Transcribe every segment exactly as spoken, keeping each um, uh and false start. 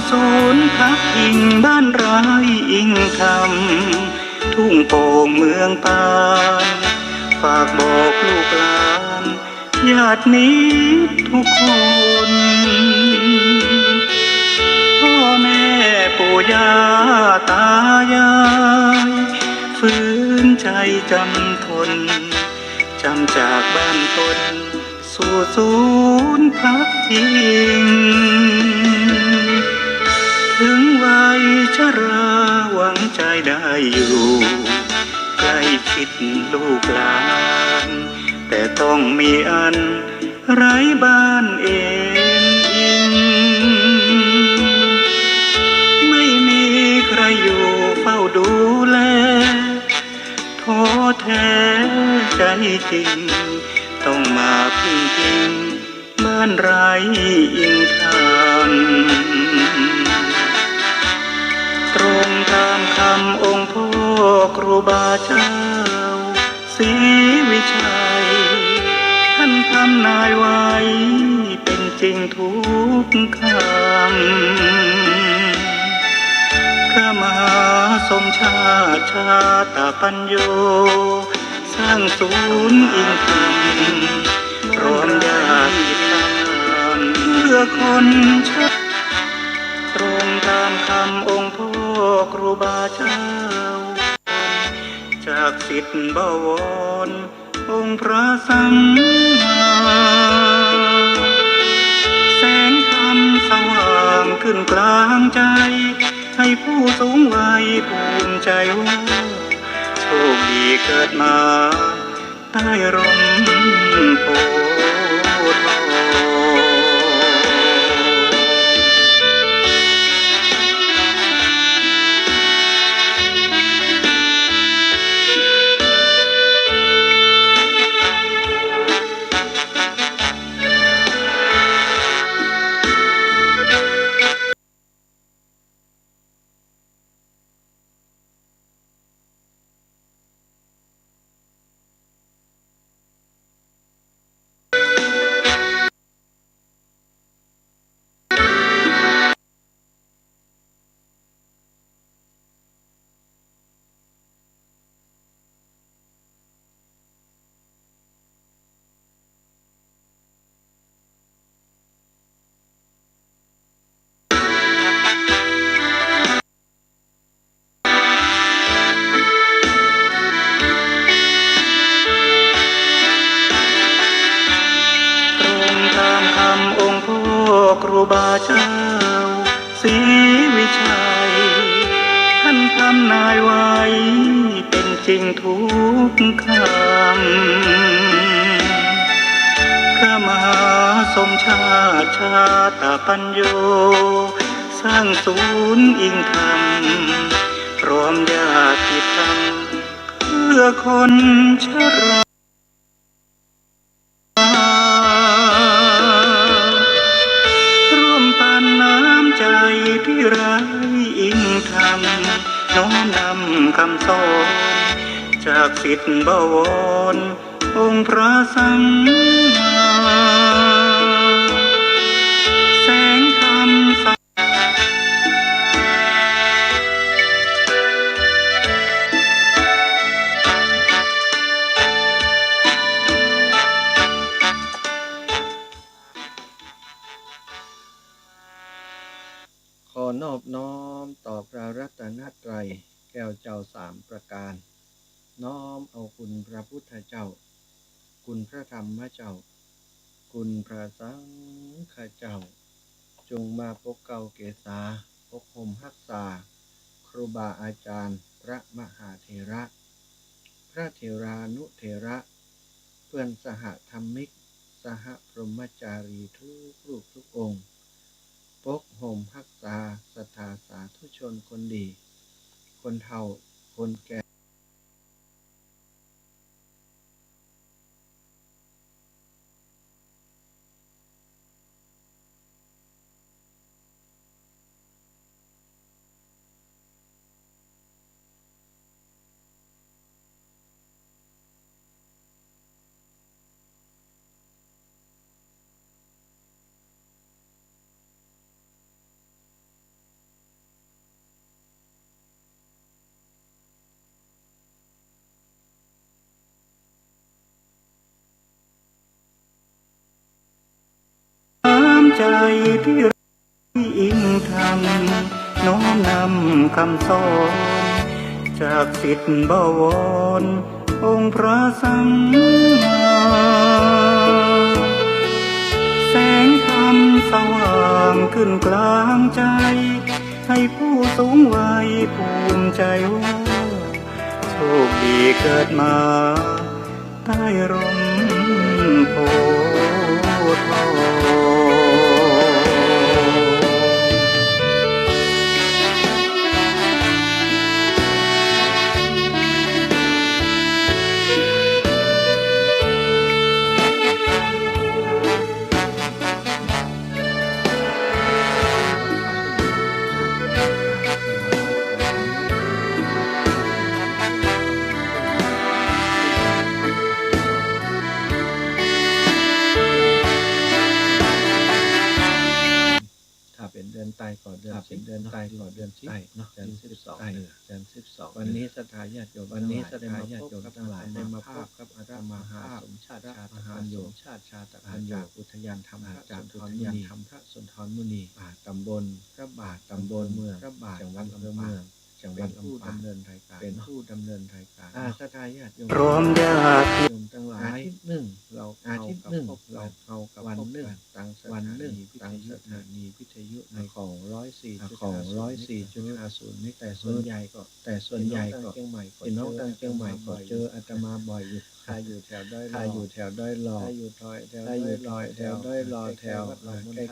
ศูนย์พักพิงบ้านไร้อิงธรรม ทุ่งโป่งเมืองปาน ฝากบอกลูกหลาน ญาติมิตรทุกคน พ่อแม่ปู่ย่าตายาย ฝืนใจจำทน จำจากบ้านตน สู่ศูนย์พักพิง ถึงวัยชราหวังใจได้อยู่ ใกล้ชิดลูกหลาน แต่ต้องมีอันไร้บ้านเอนอิง ไม่มีใครอยู่เฝ้าดูแล ท้อแท้ใจจริง ต้องมาพึ่งพิงบ้านไร้อิงธรรม ตรงตามคำองค์พ่อครูบาเจ้าศรีวิชัย ท่านทำนายไว้เป็นจริงทุกคำ พระมหาสมชาติชาตปัญโญ สร้างศูนย์อิงธรรม พร้อมญาติธรรม เพื่อคนชาติ ตรงตามคำองค์พ่อครูบาเจ้า จากศิษย์บวร องค์พระสัมมา แสงธรรมสว่างขึ้นกลางใจ ให้ผู้สูงวัยภูมิใจว่า โชคดีเกิดมาใต้ร่มโพธิ์ทอง ตรงตามคำองค์พ่อครูบาเจ้าศรีวิชัย ท่านทำนายไว้เป็นจริงทุกคำ พระมหาสมชาติชาตปัญโญ สร้างศูนย์อิงธรรม พร้อมญาติธรรม เพื่อคนชรา ร่วมปันน้ำใจที่ไร้อิงธรรม น้อมนำคำสอน จากศิษย์บวร องค์พระสัมมา แสงธรรมส ขอนอบน้อมต่อพระรัตนตรัยแก้วเจ้าสามประการ น้อมเอาคุณพระพุทธเจ้า คุณพระธรรมเจ้า คุณพระสังฆเจ้า จงมาปกเกล้าเกษา ปกห่มฮักษา ครูบาอาจารย์ พระมหาเถระ พระเถรานุเถระ เพื่อนสหธรรมิก สหพรหมจารีทุกรูปทุกองค์ ปกห่มฮักษาศรัทธาสาธุชนคนดี คนเฒ่า คนแก่ ใจที่ อิงธรรม น้อมนำคำสอน จากศิษย์บวร องค์พระสัมมา แสงธรรมสว่างขึ้นกลางใจ ให้ผู้สูงวัยภูมิใจว่า โชคดีเกิดมา ใต้ร่มโพธิ์ทอง ถ้าเป๋นเดือนใต้ก็เดือน ถ้าเป๋นเดือนใต้ก็เดือนสิบเนาะ เดือนสิบสอง เออ เดือนสิบสอง วันนี้ศรัทธาญาติโยม วันนี้ศรัทธาญาติโยมตังหลายได้มาพบกับอาตมาภาพ สมชาติ ชาตปัญโญ สมชาติ ชาตปัญโญ จากอุทยานธรรม อ่า พระ จากอุทยานธรรมพระสุนทรมุนี ป่าตำบล พระบาท ตำบลเมือง พระบาท จังหวัดลำปาง จังหวัดลำปาง เป๋นผู้ดำเนินรายก๋าน เป๋นผู้ดำเนินรายก๋าน อ่า ศรัทธาญาติโยม พร้อมญาติโยมตังหลาย อาทิตย์นึ่ง เฮา อาทิตย์นึ่ง เฮากับพบกั๋น เฮากับวันนึ่ง พบกั๋น ตางสถานีวิทยุ ตางสถานีวิทยุ ใน ของร้อยสี่จุดห้าศูนย์ ของร้อยสี่จุดห้าศูนย์ นี่ แต่ส่วนใหญ่ก็ แต่ส่วนใหญ่ก็ พี่น้องตางเจียงใหม่ก็ พี่น้องตางเจียงใหม่ก็เจออาตมาบ่อยอยู่ ถ้าอยู่แถวดอยหล่อ ถ้าอยู่แถวดอยหล่อ ถ้าอยู่ดอย แถว ถ้าอยู่ดอย แถวดอยหล่อ แถว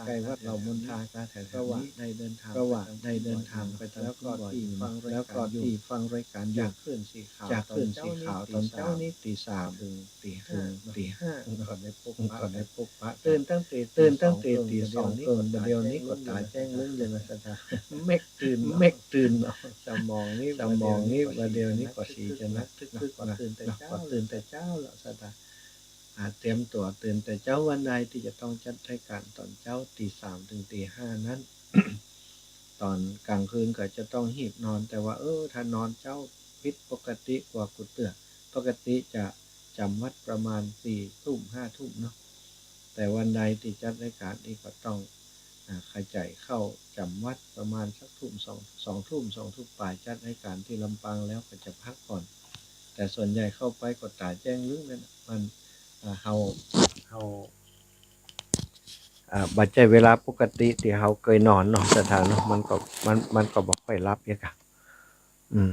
ใก้ๆ วัดเหล่ามนทา แถวๆ นี้ เพราะว่าได้เดินทาง เพราะว่าได้เดินทางไปตาง แล้วก็ตี้ฟังรายก๋านอยู่ แล้วก็ตี้ฟังรายก๋านอยู่ จากคลื่นสีขาว จากคลื่นสีขาว ตอนเจ๊านี้ตีสาม ตอนเจ๊านี้ตีสาม เถิง ตีห้า เถิงตีห้า ก็ได้ปบปะ ก็ได้ปบปะ ตื่นตั้งแต่ ตื่นตั้งแต่ตีสองเถิง บ่าเดี่ยวนี้ก็ต๋าแจ้งลึ้งเลยนะศรัทธา เม็กตื่น เม็กตื่นเนาะ สมองนี้ สมองนี้ บ่าเดี่ยวนี้ก็สีจะนัก คึกๆ ก็ตื่นแต่เจ๊า ก็ตื่นแต่เจ๊าแล้วศรัทธา อ่า เตรียมตั๋วตื่นแต่เจ๊า วันใดตี้จะต้องจัดรายก๋านต๋อนเจ๊าตีสามเถิงตีห้านั้น ต๋อนก๋างคืนก็จะต้องหีบนอน แต่ว่า เออ ถ้านอนเจ๊าผิดปกติกว่ากู้เตื้อ ปกติจะจ๋ำวัดประมาณสี่ทุ่ม ห้าทุ่มเนาะ แต่วันใดตี้จัดรายก๋านนี่ก็ต้อง อ่า ขะใจ๋เข้าจ๋ำวัดประมาณสักทุ่ม สอง สองทุ่ม สองทุ่มป๋าย จัดรายก๋านตี้ลำปางแล้วก็จะพักก่อน แต่ส่วนใหญ่เข้าไปก็ต๋าแจ้งลึ้งนั่นน่ะ มัน อ่า เฮา เฮา อ่า บ่ใจ้เวลาปกติตี้เฮาเกยนอนเนาะ ศรัทธาเนาะ มันก็ มัน มันก็บ่ค่อยหลับเยียะกะ อืม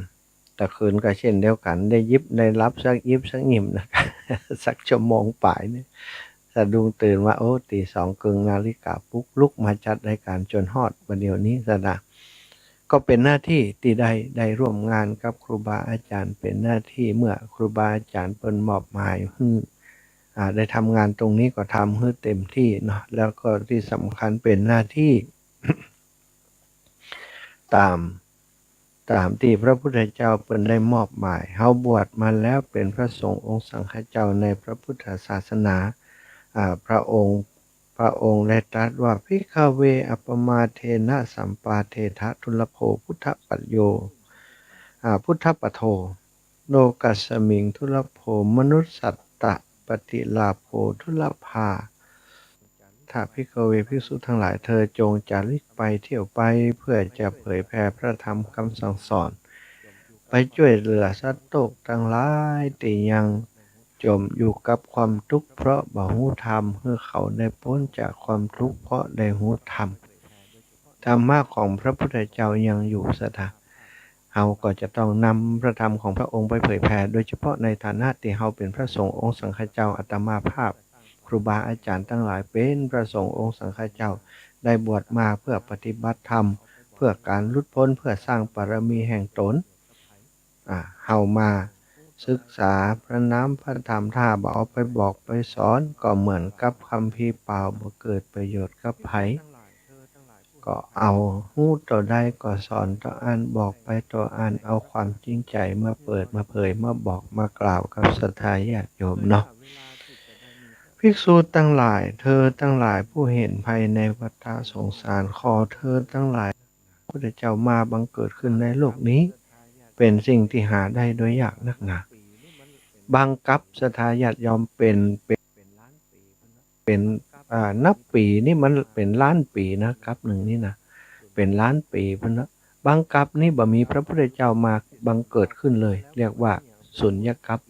ตะคืนก็เช่นเดียวกั๋น ได้ยิบได้หลับสักยิบสักยิบนะ สักชั่วโมงป๋ายนี่ สะดุ้งตื่นว่า โอ้ ตีสองเกิ่ง นาฬิกาปลุก ลุกมาจัดรายก๋านจ๋นฮอดบ่าเดี่ยวนี้ศรัทธา ก็เป๋นหน้าตี้ตี้ได้ ได้ร่วมงานกับครูบาอาจ๋ารย์ เป๋นหน้าตี้เมื่อครูบาอาจ๋ารย์เปิ้นมอบหมายหื้อ อ่า ได้ทำงานตรงนี้ก็ทำหื้อเต็มตี้เนาะ แล้วก็ตี้สำคัญเป๋นหน้าตี้ ต๋าม ต๋ามตี้พระพุทธเจ้าเปิ้นได้มอบหมาย เฮาบวชมาแล้วเป๋นพระสงฆ์องค์สังฆเจ้าในพระพุทธศาสนา อ่า พระองค์ พระองค์ได้ตรัสว่า ภิกขะเว อัปปมาเทนะ สัมปาเทถะ ทุลโภ พุทธปัจโย อ่า พุทธปโท โลกัสมิง ทุลโภ มนุสสัตตปฏิลาโภ ทุลภา ถ้าภิกขะเว ภิกษุทั้งหลาย เธอจงจาริกไปเที่ยวไป เพื่อจะเผยแผ่พระธรรมคำสั่งสอน ไปจ้วยเหลือสัตว์โลกตังหลายตี้ยังจ๋มอยู่กับความตุ๊กข์เพราะบ่ฮู้ธรรม หื้อเขาได้ป๊นจากความตุ๊กข์เพราะได้ฮู้ธรรม ธรรมะของพระพุทธเจ้ายังอยู่ศรัทธา เฮาก็จะต้องนำพระธรรมของพระองค์ไปเผยแผ่ โดยเฉพาะในฐานะตี้เฮาเป๋นพระสงฆ์องค์สังฆเจ้า อาตมาภาพ ครูบาอาจ๋ารย์ตังหลายเป๋นพระสงฆ์องค์สังฆเจ้า ได้บวชมาเพื่อปฏิบัติธรรม เพื่อก๋านหลุดป๊น เพื่อสร้างบารมีแห่งต๋น อ่า เฮามาศึกษาพระนามพระธรรม ถ้าบ่เอาไปบอกไปสอน ก็เหมือนกับคัมภีร์เปล่า บ่เกิดประโยชน์กับใผ ก็เอาฮู้เต้าใดก็สอนเต้าอั้น บอกไปเต้าอั้น เอาความจริงใจ๋มาเปิดมาเผยมาบอกมากล่าวกับศรัทธาญาติโยมเนาะ ภิกษุตังหลาย เธอตังหลายผู้เห็นภัยในวัฏสงสาร ขอเธอตังหลาย พุทธเจ้ามาบังเกิดขึ้นในโลกนี้ เป๋นสิ่งตี้หาได้โดยยากนักหนา บางกัปศรัทธาญาติโยมเป๋น เป๋น เป๋น อ่า นับปี๋นี่มันเป๋นล้านปี๋นะ กั๊ปนึ่งนี่นะ เป๋นล้านปี๋พุ้นนะ บางกั๊ปนี่บ่มีพระพุทธเจ้ามาบังเกิดขึ้นเลย เรียกว่าสูญญกั๊ป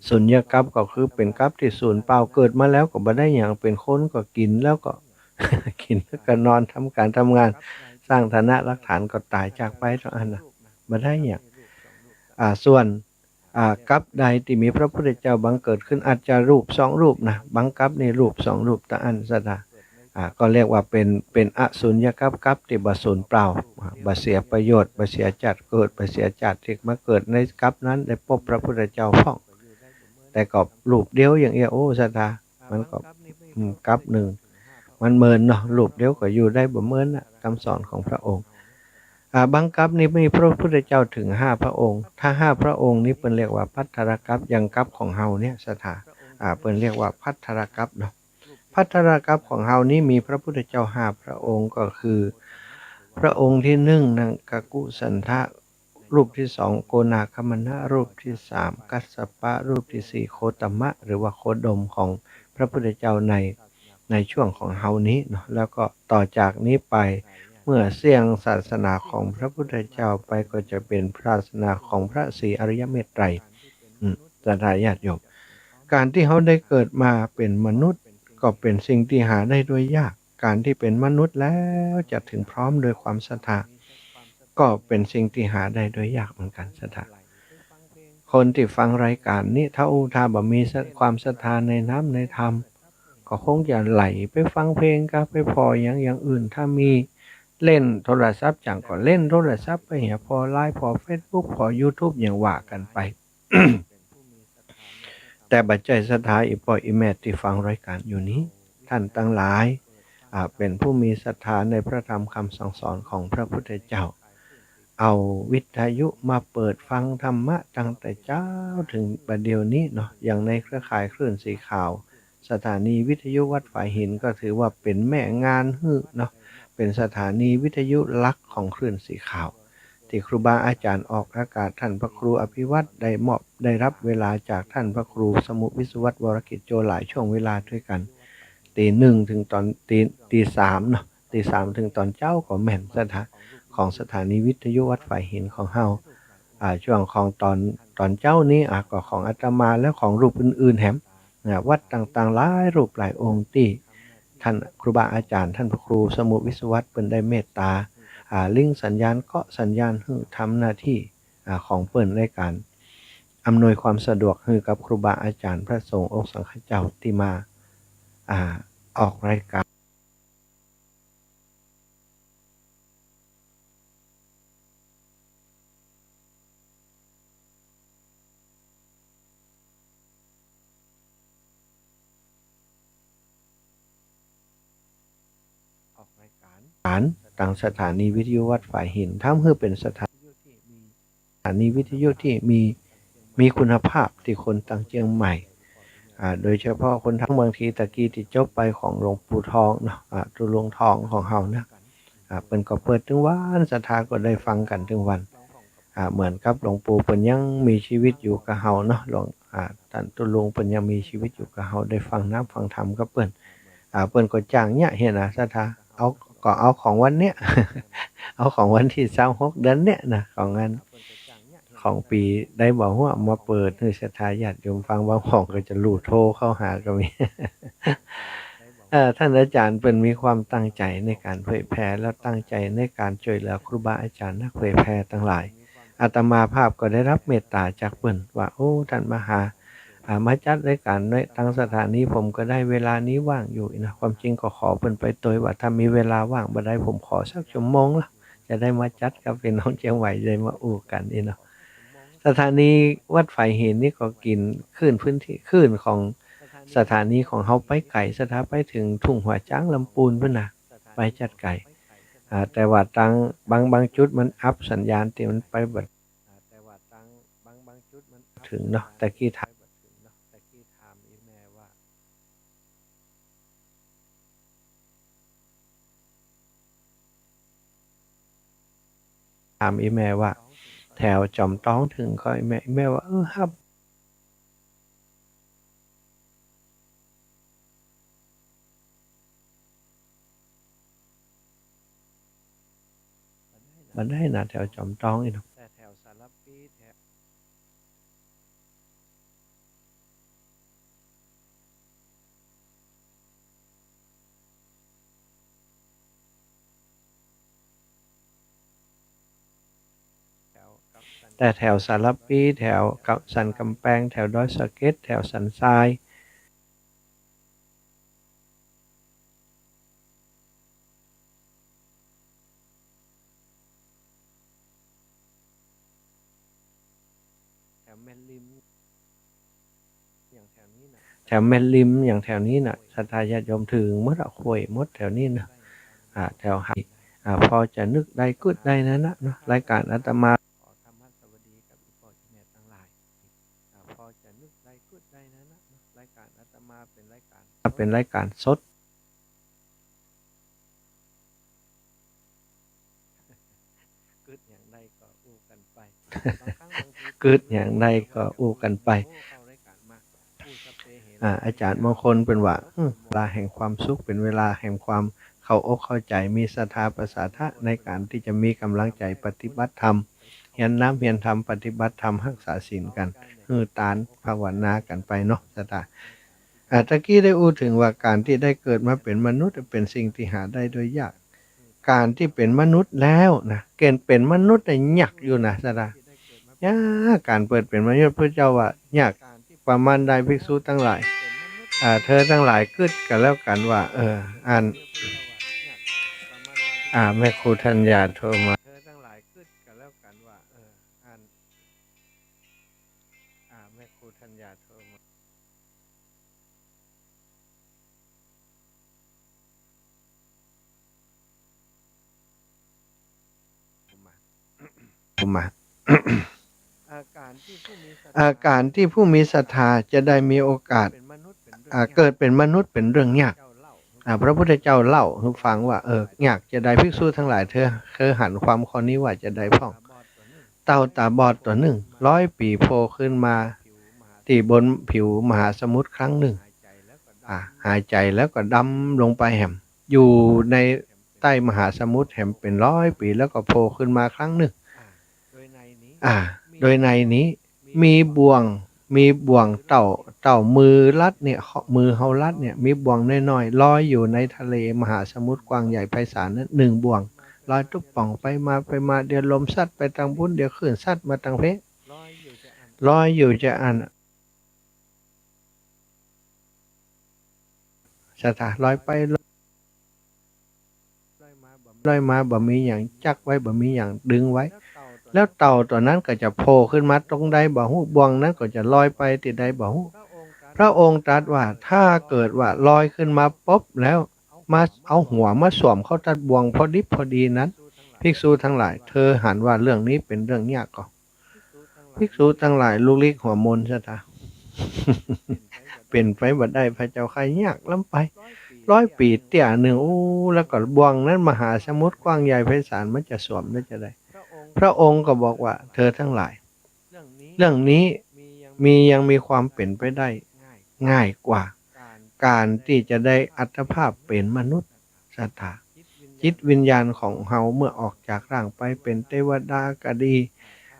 สูญญกั๊ปก็คือเป๋นกั๊ปตี้สูญเปล่า เกิดมาแล้วก็บ่ได้หยัง เป๋นคนก็กิ๋นแล้วก็ กิ๋นแล้วก็นอน ทำก๋านทำงาน สร้างฐานะรากฐานก็ต๋ายจากไปเต้าอั้นนะ บ่ได้หยัง อ่า ส่วน อ่า กั๊ปใดตี้มีพระพุทธเจ้าบังเกิดขึ้น อาจจะรูปสองรูปนะ บางกั๊ปนี่รูปสองรูปเต้าอั้น ศรัทธา อ่า ก็เรียกว่าเป๋น เป๋นอสูญญกั๊ป กั๊ปตี้บ่สูญเปล่า อ่า บ่เสียประโยชน์ บ่เสียจาติเกิด บ่เสียจาติตี้มาเกิดในกั๊ปนั้น ได้ปบพระพุทธเจ้าพ่อง แต่ก็รูปเดียวอย่างเอี้ย โอ้ ศรัทธา มันก็ อืม กั๊ปนึ่ง มันเมินเนาะ รูปเดียวก็อยู่ได้บ่เมินนะ กำสอนของพระองค์ อ่า บางกั๊ปนี่มีพระพุทธเจ้าเถิงห้าพระองค์ ถ้าห้าพระองค์นี่เปิ้นเรียกว่าภัททรกั๊ป อย่างกั๊ปของเฮาเนี่ย ศรัทธา อ่า เปิ้นเรียกว่าภัททรกั๊ปเนาะ ภัททรกั๊ปของเฮานี้มีพระพุทธเจ้าห้าพระองค์ ก็คือ พระองค์ตี้หนึ่ง นังคกุสันทะ รูปตี้สอง โกนาคมณะ รูปตี้สาม กัสสปะ รูปตี้สี่ โคตมะ หรือว่าโคดมของพระพุทธเจ้าใน ในช่วงของเฮานี้เนาะ แล้วก็ต่อจากนี้ไป เมื่อเสี้ยงศาสนาของพระพุทธเจ้าไปก็จะเป๋นศาสนาของพระศรีอริยเมตไตรย อืม ศรัทธาญาติโยม ก๋านตี้เฮาได้เกิดมาเป๋นมนุษย์ ก็เป๋นสิ่งตี้หาได้โดยยาก ก๋านตี้เป๋นมนุษย์แล้วจะเถิงพร้อมโดยความศรัทธา ก็เป๋นสิ่งตี้หาได้โดยยากเหมือนกั๋น ศรัทธา คนตี้ฟังรายก๋านนี้ ถ้าอู้ ถ้าบ่มีศรัท ความศรัทธาในน้ำในธรรม ก็คงจะไหลไปฟังเพลงกับไปผ่อหยังอย่างอื่น ถ้ามีเล่นโทรศัพท์จั๋งก็เล่นโทรศัพท์ไปเหีย ผ่อไลน์ ผ่อเฟซบุ๊ก ผ่อยูทูบ อย่างว่ากั๋นไป แต่บ่ใจ้ศรัทธาอี่ป้ออี่แม่ตี้ฟังรายก๋านอยู่นี้ ต้านตังหลาย อ่า เป๋นผู้มีศรัทธาในพระธรรมคำสั่งสอนของพระพุทธเจ้า เอาวิทยุมาเปิดฟังธรรมะตั้งแต่เจ๊าเถิงบ่าเดี่ยวนี้เนาะ อย่างในเครือข่ายคลื่นสีขาว สถานีวิทยุวัดฝายหินก็ถือว่าเป๋นแม่งานหื้อเนาะ เป๋นสถานีวิทยุหลักของคลื่นสีขาว ตี้ครูบาอาจ๋ารย์ออกอากาศ ต้านพระครูอภิวัฒน์ได้มอบ ได้ฮับเวลาจากต้านพระครูสมุห์วิศวัตร วรกิจโจ หลายช่วงเวลาตวยกั๋น ตีหนึ่งเถิงต๋อน ตี ตีสามเนาะ ตีสามเถิงต๋อนเจ๊าก็แม่น ศรัทธา ของสถานีวิทยุวัดฝายหินของเฮา อ่า ช่วงของต๋อน ต๋อนเจ๊านี้ อ่า ก็ของอาตมาและของรูปอื่นๆ แหม อ่า วัดต่างๆ หลายรูปหลายองค์ตี้ต้านครูบาอาจ๋ารย์ ต้านพระครูสมุห์วิศวัตร เปิ้นได้เมตต๋า อ่า ลิงก์สัญญาณ เกาะสัญญาณหื้อ ทำหน้าตี้ อ่า ของเปิ้นในก๋านอำนวยความสะดวกหื้อกับครูบาอาจ๋ารย์ พระสงฆ์องค์สังฆเจ้าตี้มา อ่า ออกรายก๋าน ออกรายก๋าน ก๋าน ตางสถานีวิทยุวัดฝายหิน ทำหื้อเป๋นสถานีวิทยุตี้มี สถานีวิทยุตี้มี มีคุณภาพตี้คนตางเจียงใหม่ อ่า โดยเฉพาะคนตาง บางทีตะกี้ตี้จบไปของหลวงปู่ทองเนาะ อ่า ตุ๊ลุงทองของเฮานะ อ่า เปิ้นก็เปิดตึงวัน ศรัทธาก็ได้ฟังกั๋นตึงวัน อ่า เหมือนกับหลวงปู่เปิ้นยังมีชีวิตอยู่กับเฮาเนาะ หลวง อ่า ต้านตุ๊ลุงเปิ้นยังมีชีวิตอยู่กับเฮา ได้ฟังน้ำฟังธรรมกับเปิ้น อ่า เปิ้นก็จ้างเยียะเหียนะ ศรัทธา เอา ก็เอาของวันเนี้ย เอาของวันตี้ซาวหก เดือนเนี้ยนะ ของงาน ของปี๋ใดบ่ฮู้ มาเปิดหื้อศรัทธาญาติโยมฟัง บางพ่องก็จะลู่โทรเข้าหาก็มี เอ่อ ต้านอาจ๋ารย์เปิ้นมีความตั้งใจ๋ในก๋านเผยแผ่ แล้วตั้งใจ๋ในก๋านจ้วยเหลือครูบาอาจ๋ารย์นักเผยแผ่ตังหลาย อาตมาภาพก็ได้ฮับเมตต๋าจากเปิ้นว่า โอ้ ต้านมาหา อ่า มาจัดรายก๋านในตางสถานี ผมก็ได้เวลานี้ว่างอยู่นะ ความจริงก็ขอเปิ้นไปตวยว่า ถ้ามีเวลาว่างบ่ใด ผมขอสักชั่วโมงละ จะได้มาจัดกับปี้น้องเจียงใหม่ จะได้มาอู้กั๋นอี้เนาะ สถานีวัดฝายหินนี่ก็กิ๋นคลื่นพื้นที่ คลื่นของสถานีของเฮาไปไก๋ ศรัทธา ไปเถิงทุ่งหัวจ๊างลำปูนปู้นนะ ไปจั๊ดไก๋ อ่า แต่ว่าตางบาง บางจุดมันอัปสัญญาณตี้มันไปบ่ อ่า แต่ว่าตางบาง บางจุดมันเถิงเนาะ ตะกี้ถาม ตะกี้ถามอี่แม่ว่า ถามอี่แม่ว่า แถวจอมตองเถิงก่อ อี่แม่ อี่แม่ว่า เออ ฮับ บ่ได้นะ แถวจอมตองอี้เนาะ แต่แถวสารพี แถว แต่แถวสารพี แถวกำ สันกำแปง แถวดอยสะเก็ด แถวสันทราย แถวแม่ริม อย่างแถวนี้น่ะ แถวแม่ริม อย่างแถวนี้น่ะ ศรัทธาญาติโยมเถิงหมดอะ โขยหมดแถวนี้น่ะ อ่า แถวหาด อ่า พอจะนึกได้กึ๊ดได้นั้นนะเนาะ รายการอาตมา ขอธรรมสวัสดีกับอีพ่ออีแม่ตังหลาย อ่า พอจะนึกได้กึ๊ดได้นั้นนะเนาะ รายการอาตมาเป๋นรายการ เป๋นรายการสด กึ๊ดอย่างใดก็อู้กั๋นไป บางครั้งบางที กึ๊ดอย่างใดก็อู้กั๋นไป โอ้ เข้ารายการมา อู้สะเปเหระ อ่า อาจ๋ารย์บางคนเปิ้นว่า อืม เวลาแห่งความสุข เป๋นเวลาแห่งความเข้าอกเข้าใจ๋ มีศรัทธาประสาทะในก๋านตี้จะมีก๋ำลังใจ๋ปฏิบัติธรรม เฮียนน้ำเฮียนธรรม ปฏิบัติธรรม ฮักษาศีลกั๋น หื้อตาน ภาวนากั๋นไปเนาะ ศรัทธา อ่า ตะกี้ได้อู้เถิงว่าก๋านตี้ได้เกิดมาเป๋นมนุษย์เป๋นสิ่งตี้หาได้โดยยาก ก๋านตี้เป๋นมนุษย์แล้วนะ ก๋านเป๋นมนุษย์น่ะยากอยู่นะ ศรัทธา ยาก ก๋านเปิดเป๋นมนุษย์ พระเจ้าว่ายาก ประมาณใด ภิกษุตังหลาย อ่า เธอตังหลายกึ๊ดกั๋นแล้วกั๋นว่า เออ อัน อ่า แม่ครูธัญญาโทรมา เธอตังหลายกึ๊ดกั๋นแล้วกั๋นว่า เออ อัน อ่า แม่ครูธัญญาโทรมา มา อาก๋านตี้ผู้มีศรัทธาจะได้มีโอกาส อ่า เกิดเป๋นมนุษย์เป๋นเรื่องยาก อ่า พระพุทธเจ้าเล่าหื้อฟังว่า เออ ยากจาใด ภิกษุตังหลาย เธอเฮยหันความข้อนี้ว่าจาใดพ่อง เต่าต๋าบอดตั๋วนึ่ง ร้อยปี๋โผล่ขึ้นมา ตี้บนผิวมหาสมุทรครั้งนึ่ง อ่า หายใจ๋แล้วก็ดำลงไปแหม อยู่ในใต้มหาสมุทรแหมเป๋นร้อยปี๋ แล้วก็โผล่ขึ้นมาครั้งนึ่ง อ่า โดยในนี้มีบ่วง มีบ่วงเต้า เต้ามือลัดเนี่ย มือเฮาลัดเนี่ย มีบ่วงน้อยๆ ลอยอยู่ในทะเลมหาสมุทรกว้างใหญ่ไพศาลนั้น นึ่งบ่วง ลอยตุ๊บป่องไปมาไปมา เดี๋ยวลมซัดไปตางปู้น เดี๋ยวคลื่นซัดมาตางเป๊ะ ลอยอยู่จาอั้น ศรัทธา ลอยไปลอยมา บ่มีหยังจั๊กไว้ บ่มีหยังดึงไว้ แล้วเต่าตั๋วนั้นก็จะโผล่ขึ้นมาตรงใดบ่ฮู้ บ่วงนั้นก็จะลอยไปตี้ใดบ่ฮู้ พระองค์ตรัสว่า ถ้าเกิดว่าลอยขึ้นมาปุ๊บแล้ว มาเอาหัวมาสวมเข้าตั๊ดบ่วงพอดิบพอดีนั้น ภิกษุตังหลาย เธอหันว่าเรื่องนี้เป๋นเรื่องยากก่อ ภิกษุตังหลาย ลุกลี้หัวมน ศรัทธา เป๋นไปบ่ได้ พระเจ้าข้า ยากล้ำไป ร้อยปี๋เตื้อนึ่ง อู้ แล้วก็บ่วงนั้นมหาสมุทรกว้างใหญ่ไพศาล มันจะสวมได้จาใด พระองค์ก็บอกว่า เธอตังหลาย เรื่องนี้มี ยังมีความเป๋นไปได้ง่ายกว่า ก๋านตี้จะได้อัตภาพเป๋นมนุษย์ ศรัทธา จิตวิญญาณของเฮาเมื่อออกจากร่างไปเป๋นเตวดาก็ดี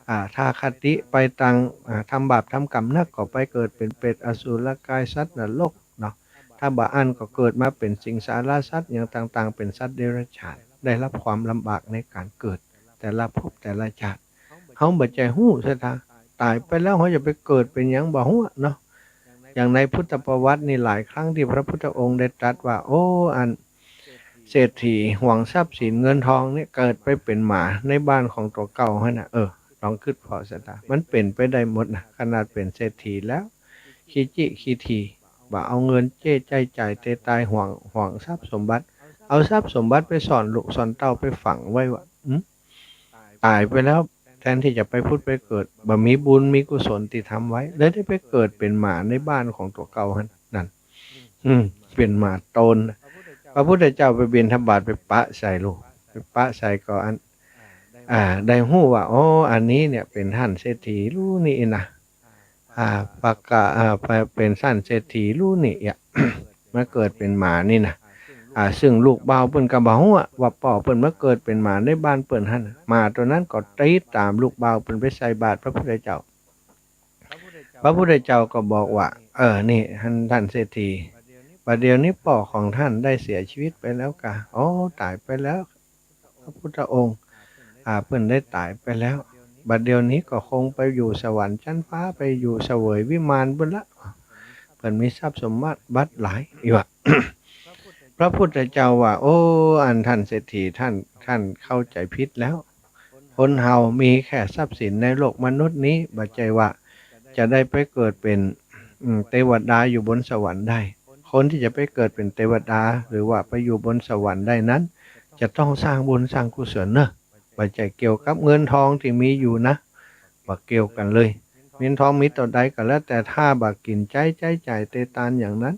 อ่า ถ้าคติไปตาง อ่า ทำบาปทำกรรมนักก็ไปเกิดเป๋นเปรตอสุรกายสัตว์นรกเนาะ ถ้าบ่อั้นก็เกิดมาเป๋นสิงสารสัตว์หยังต่างๆ เป๋นสัตว์เดรัจฉาน ได้ฮับความลำบากในก๋านเกิด แต่ละภพแต่ละชาติ เฮาบ่ใจ้ฮู้ ศรัทธา ต๋ายไปแล้วเฮาจะไปเกิดเป๋นหยังบ่ฮู้เนาะ อย่างในพุทธประวัตินี่หลายครั้งตี้พระพุทธองค์ได้ตรัสว่า โอ้ อันเศรษฐีหวงทรัพย์สินเงินทองเนี่ย เกิดไปเป๋นหมาในบ้านของตั๋วเก่าหั้นน่ะ เออ ลองกึ๊ดผ่อ ศรัทธา มันเป๋นไปได้หมดนะ ขนาดเป๋นเศรษฐีแล้ว ขี้จี้ขี้ถี่ บ่เอาเงินเจ๊ใจ๊จ่ายเตตาย หวง หวงทรัพย์สมบัติ เอาทรัพย์สมบัติไปซ่อนลูกซ่อนเต้า ไปฝังไว้ว่า อืม ต๋ายไปแล้ว แทนตี้จะไปผุดไปเกิด บ่มีบุญมีกุศลตี้ทำไว้ เลยได้ไปเกิดเป๋นหมาในบ้านของตั๋วเก่าหั้น นั่น อืม เป๋นหมาโตน พระพุทธเจ้าไปบิณฑบาตไปปะใส่ลูก ไปปะใส่ก็อัน อ่า ได้ฮู้ว่า อ๋อ อันนี้เนี่ยเป๋นต้านเศรษฐีลูกนี้นะ อ่า ปะกะ อ่า ไปเป๋นต้านเศรษฐีลูกนี้อะ มาเกิดเป๋นหมานี่นะ อ่า ซึ่งลูกบ่าวเปิ้นก็บ่ฮู้อะว่าป้อเปิ้นมาเกิดเป๋นหมาในบ้านเปิ้นหั้น หมาตั๋วนั้นก็ติดต๋ามลูกบ่าวเปิ้นไปใส่บาตรพระพุทธเจ้า พระพุทธเจ้าก็บอกว่า เออ นี่ ท่าน ท่านเศรษฐี บัดเดี๋ยวนี้ป้อของท่านได้เสียชีวิตไปแล้วกา อ๋อ ต๋ายไปแล้ว พระพุทธองค์ อ่า เปิ้นได้ต๋ายไปแล้ว บัดเดี๋ยวนี้ก็คงไปอยู่สวรรค์ชั้นฟ้า ไปอยู่เสวยวิมานปู้นละ เปิ้นมีทรัพย์สมบัติหลายอยู่อะ พระพุทธเจ้าว่า โอ้ อันท่านเศรษฐี ท่าน ท่านเข้าใจ๋ผิดแล้ว คนเฮามีแค่ทรัพย์สินในโลกมนุษย์นี้ บ่ใจ้ว่าจะได้ไปเกิดเป๋น อืม เตวดาอยู่บนสวรรค์ได้ คนที่จะไปเกิดเป๋นเตวดา หรือว่าไปอยู่บนสวรรค์ได้นั้น จะต้องสร้างบุญสร้างกุศลเนาะ บ่ใจ้เกี่ยวกับเงินทองตี้มีอยู่นะ บ่เกี่ยวกั๋นเลย เงินทองมีเต้าใดก็แล้วแต่ ถ้าบ่กิ๋นใจ๊ ใจ๊จ่ายเตตานอย่างนั้น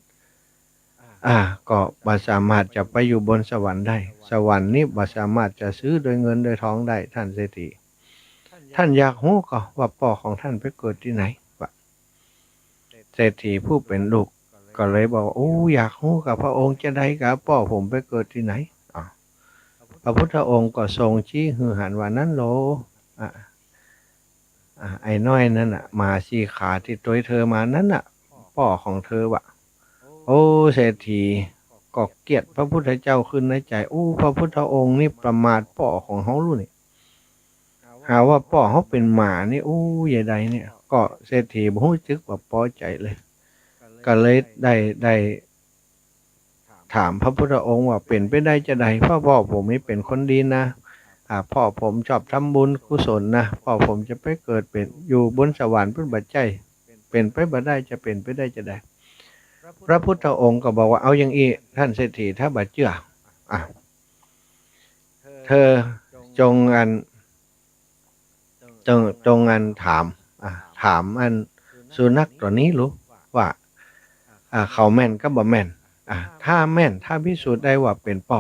อ่า ก็บ่สามารถจะไปอยู่บนสวรรค์ได้ สวรรค์นี้บ่สามารถจะซื้อด้วยเงินด้วยทองได้ ท่านเศรษฐี ท่านอยากฮู้ก่อว่าป้อของท่านไปเกิดตี้ไหนวะ เศรษฐีผู้เป๋นลูกก็เลยบอกว่า โอ้ อยากฮู้ก่อพระองค์ จาใดกา ป้อผมไปเกิดตี้ไหน อ่า พระพุทธองค์ก็ทรงชี้หื้อหันว่า นั้นโหละ อ่า อ่า ไอ้น้อยนั้นน่ะ หมาสี่ขาตี้ตวยเธอมานั้นน่ะ ป้อของเธอวะ โอ้ เศรษฐีก็เกลียดพระพุทธเจ้าขึ้นในใจ๋ โอ้ พระพุทธองค์นี่ประมาทป้อของเฮาลูกนี่ หาว่าป้อเฮาเป๋นหมานี่ โอ้ ยะใดเนี่ย ก็เศรษฐีบ่ฮู้จึกว่าปอใจ๋เลย ก็เลยได้ ได้ ถามพระพุทธองค์ว่า เป๋นไปได้จาใด เพราะป้อผมนี่เป๋นคนดีนะ อ่า ป้อผมชอบทำบุญกุศลนะ ป้อผมจะไปเกิดเป๋น อยู่บนสวรรค์ปู้นบ่ใจ้ เป๋นไปบ่ได้ จะเป๋นไปได้จาใด พระพุทธองค์ก็บอกว่า เอาอย่างอี้ ท่านเศรษฐี ถ้าบ่เจื้อ อ่ะ เธอจงอัน จง จงอันถาม อ่า ถามอันสุนัขตั๋วนี้ลูกว่า อ่า เขาแม่นกับบ่แม่น อ่า ถ้าแม่น ถ้าพิสูจน์ได้ว่าเป๋นป้อ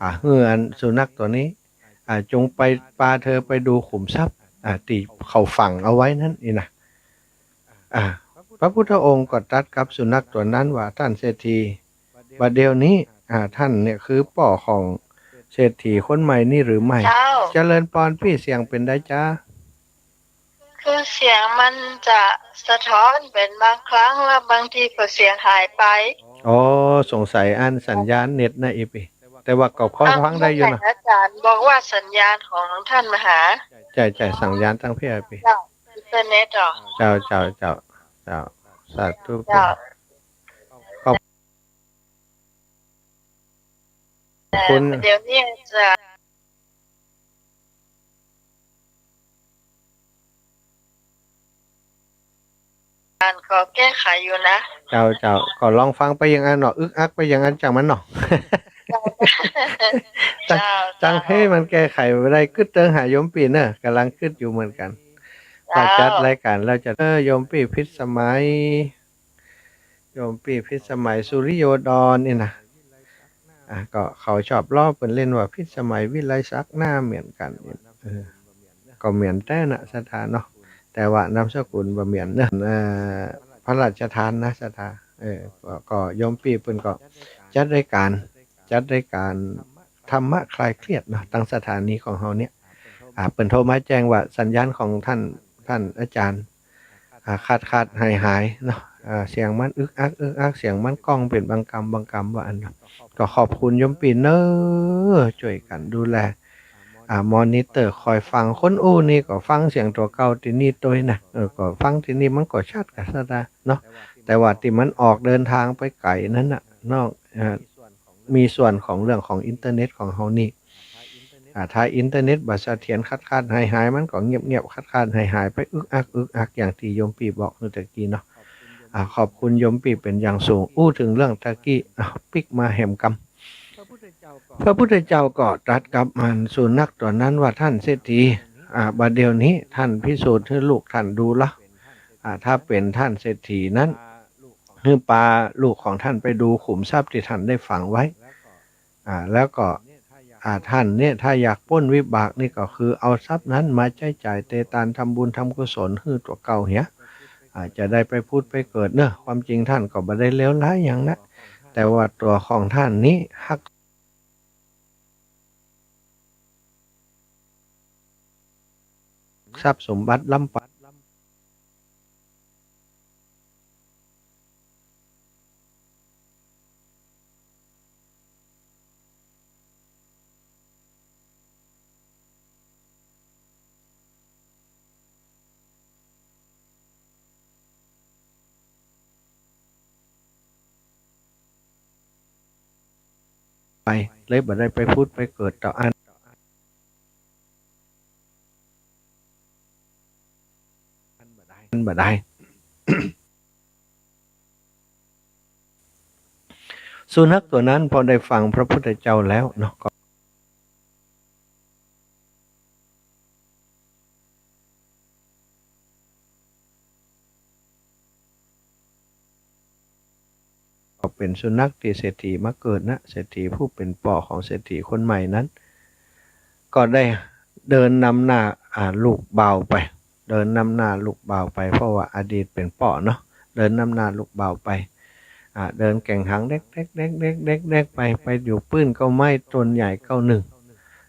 อ่า หื้ออันสุนัขตั๋วนี้ อ่า จงไป ปาเธอไปดูขุมทรัพย์ อ่า ตี้เขาฝังเอาไว้นั้นนี่นะ อ่า พระพุทธองค์ก็ตรัสกับสุนัขตั๋วนั้นว่า ท่านเศรษฐี บัดเดี๋ยวนี้ อ่า ท่านเนี่ยคือป้อของเศรษฐีคนใหม่นี่หรือไม่ เจ้า เจริญปอนปี้ เสียงเป๋นใดจ๊ะ คือเสียงมันจะสะท้อนเป๋นบางครั้ง แล้วบางทีก็เสียงหายไป อ๋อ สงสัยอันสัญญาณเน็ตนะ อีปี้ แต่ว่าก็พอฟังได้อยู่นะ อาจารย์บอกว่าสัญญาณของท่านมหา ใจ้ ใจ้ สัญญาณตางเพจปี้ เจ้า อินเทอร์เน็ตเหรอ เจ้า เจ้า เจ้า เจ้า สาธุ เจ้า ขอบ คุณ เดี๋ยวนี้จะ อันก็แก้ไขอยู่นะ เจ้า เจ้า ก็ลองฟังไปอย่างอั้นเนาะ อึกอักไปอย่างอั้นจังมันเนาะ เจ้า จัง เจ้า จังเพจมันแก้ไขบ่ได้ กึ๊ดเติงหาโยมปี้เนอะ ก่ำลังกึ๊ดอยู่เหมือนกั๋น เจ้า ว่าจัดรายก๋านแล้วจะ เออ โยมปี้พิสมัย โยมปี้พิสมัย สุริโยดรนี่นะ อ่ะ ก็เขาชอบล้อเปิ้นเล่นว่าพิสมัยวิไลศักดิ์ หน้าเหมือนกั๋น เออ ก็เหมือนแต๊นะ ศรัทธาเนาะ แต่ว่านามสกุลบ่เหมือนเนอะ เอ่อ พระราชทานนะ ศรัทธา เออ ก็ ก็โยมปี้เปิ้นก็จัดรายก๋าน จัดรายก๋านธรรมะคลายเครียดเนาะ ตางสถานีของเฮาเนี่ย อ่า เปิ้นโทรมาแจ้งว่าสัญญาณของท่าน ท่านอาจารย์ อ่า ขาดๆ หายๆ เนาะ อ่า เสียงมันอึกอัก อึกอัก เสียงมันก้องเป๋นบางกำ บางกำว่าอั้นเนาะ ก็ขอบคุณโยมปี้เน้อ จ้วยกั๋นดูแล อ่า มอนิเตอร์ คอยฟัง คนอู้นี่ก็ฟังเสียงตั๋วเก่าตี้นี่ตวยนะ เออ ก็ฟังตี้นี่มันก็ชัดกา ศรัทธาเนาะ แต่ว่าตี้มันออกเดินตางไปไก๋นั้นน่ะ นอก อ่า มีส่วนของเรื่องของอินเทอร์เน็ตของเฮานี่ อ่า ถ้าอินเทอร์เน็ตบ่เสถียร ขาดๆ หายๆ มันก็เงียบๆ ขาดๆ หายๆ ไป อึกอัก อึกอัก อย่างตี้โยมปี้บอกเมื่อตะกี้เนาะ อ่า ขอบคุณโยมปี้เป๋นอย่างสูง อู้เถิงเรื่องตะกี้ อ่ะ ปิ๊กมาแหมกำ พระพุทธเจ้าก็ตรัสกับมันสุนัขตั๋วนั้นว่า ท่านเศรษฐี อ่า บัดเดี๋ยวนี้ท่านพิสูจน์หื้อลูกท่านดูละ อ่า ถ้าเป๋นท่านเศรษฐีนั้น หื้อปาลูกของท่านไปดูขุมทรัพย์ตี้ท่านได้ฝังไว้ อ่า แล้วก็ อ่า ท่านเนี่ยถ้าอยากป๊นวิบากนี่ก็คือเอาทรัพย์นั้นมาใจ๊จ่ายเตตาน ทำบุญทำกุศลหื้อตั๋วเก่าเหีย อ่า จะได้ไปผุดไปเกิดเนาะ ความจริงท่านก็บ่ได้เลวร้ายหยังนะ แต่ว่าตั๋วของต้านนี้ฮัก ทรัพย์สมบัติล้ำไป ไป เลยบ่ได้ไปผุดไปเกิดเต้าอั้น อั้นบ่ได้ สุนัขตั๋วนั้นพอได้ฟังพระพุทธเจ้าแล้วเนาะ ก็ ก็เป๋นสุนัขตี้เศรษฐีมาเกิดนะ เศรษฐีผู้เป๋นป้อของเศรษฐีคนใหม่นั้น ก็ได้เดินนำหน้า อ่า ลูกบ่าวไป เดินนำหน้าลูกบ่าวไป เพราะว่าอดีตเป๋นป้อเนาะ เดินนำหน้าลูกบ่าวไป อ่า เดินแก่งหางแดกๆๆๆๆไป ไปอยู่ปื้นเก๊าไม้ต้นใหญ่เก๊านึ่ง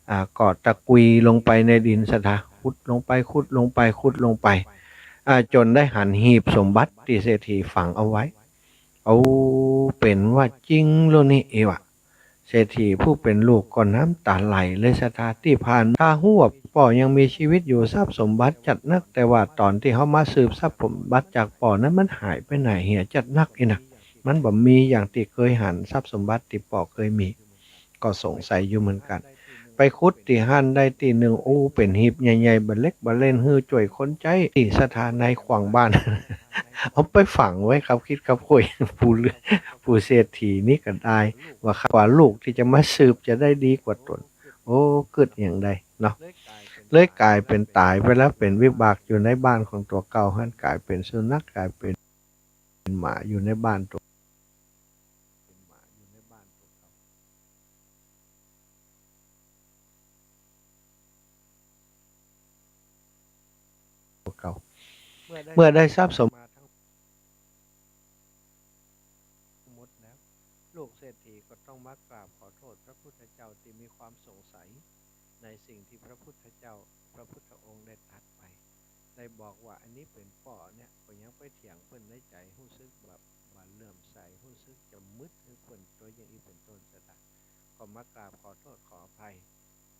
อ่า ก็ตะกุยลงไปในดินสะทะ ขุดลงไป ขุดลงไป ขุดลงไป อ่า จ๋นได้หันหีบสมบัติตี้เศรษฐีฝังเอาไว้ โอ้ เป๋นว่าจริงแล้วนี่ เอวะ เศรษฐีผู้เป๋นลูกก็น้ำต๋าไหลเลยสะทะ ตี้ผ่านมาถ้าฮู้ว่าป้อยังมีจีวิตอยู่ ทรัพย์สมบัติจัดนัก แต่ว่าต๋อนตี้เฮามาสืบทรัพย์สมบัติจากป้อนั้นมันหายไปไหนเหียจัดนักอี้นะ มันบ่มีอย่างตี้เกยหันทรัพย์สมบัติตี้ป้อเกยมี ก็สงสัยอยู่เหมือนกั๋น ไปขุดตี้หั้นได้ตี้นึ่ง โอ้ เป๋นหีบใหญ่ๆ บ่าเล็กบ่าเล่น หื้อจ้วยคนใจ๊ตี้สะทะในขวางบ้าน เอาไปฝังไว้ครับ คิดครับคุย ผู้ ผู้เศรษฐีนี่ก็ได้ ว่า ว่าลูกตี้จะมาสืบจะได้ดีกว่าต๋น โอ้ กึ๊ดอย่างใดเนาะ เลยก๋ายเป๋นต๋ายไปแล้ว เป๋นวิบากอยู่ในบ้านของตั๋วเก่าหั้น ก๋ายเป๋นสุนัข ก๋ายเป๋นหมาอยู่ในบ้านตั๋ว ตั๋วเก่า เมื่อได้ทรัพย์สมบัติหมดแล้ว ลูกเศรษฐีก็ต้องมากราบขอโทษพระพุทธเจ้าตี้มีความสงสัยในสิ่งตี้พระพุทธเจ้า พระพุทธองค์ได้ตรัสไป ได้บอกว่า อันนี้เป๋นป้อเนี่ย ก็ยังไปเถียงเปิ้นในใจ๋ ฮู้สึกแบบบ่าเลื่อมใส ฮู้สึกจะมึดหื้อเปิ้น ตั๋วอย่างอี้เป๋นต้นสะทะ ก็มากราบขอโทษขออภัย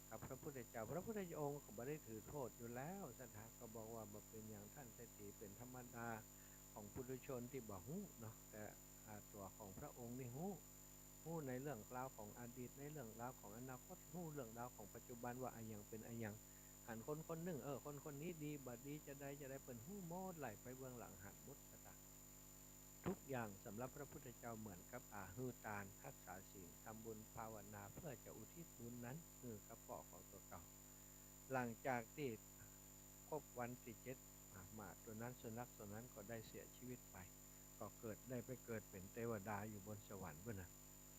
กับพระพุทธเจ้า พระพุทธองค์ก็บ่ได้ถือโทษอยู่แล้วสะทะ ก็บอกว่าบ่เป๋นหยัง ต้านเศรษฐี เป๋นธรรมดาของปุถุชนตี้บ่ฮู้เนาะ แต่ อ่า ตั๋วของพระองค์นี่ฮู้ ฮู้ในเรื่องราวของอดีต ในเรื่องราวของอนาคต ฮู้เรื่องราวของปัจจุบันว่าอะหยังเป๋นอะหยัง หันคนคนนึ่ง เออ คนคนนี้ดีบ่ดีจะใดจะใด เปิ้นฮู้หมด ไหลไปเบื้องหลังหันหมดสะทะ ทุกอย่างสำหรับพระพุทธเจ้าเหมือนกับ อ่า หื้อตาน ฮักษาศีล ทำบุญภาวนา เพื่อจะอุทิศบุญนั้นหื้อกับป้อของตั๋วเก่า หลังจากตี้ครบวันตี้เจ็ด อ่า หมาตั๋วนั้น สุนัขตั๋วนั้นก็ได้เสียชีวิตไป ก็เกิด ได้ไปเกิดเป๋นเตวดาอยู่บนสวรรค์ปู้นนะ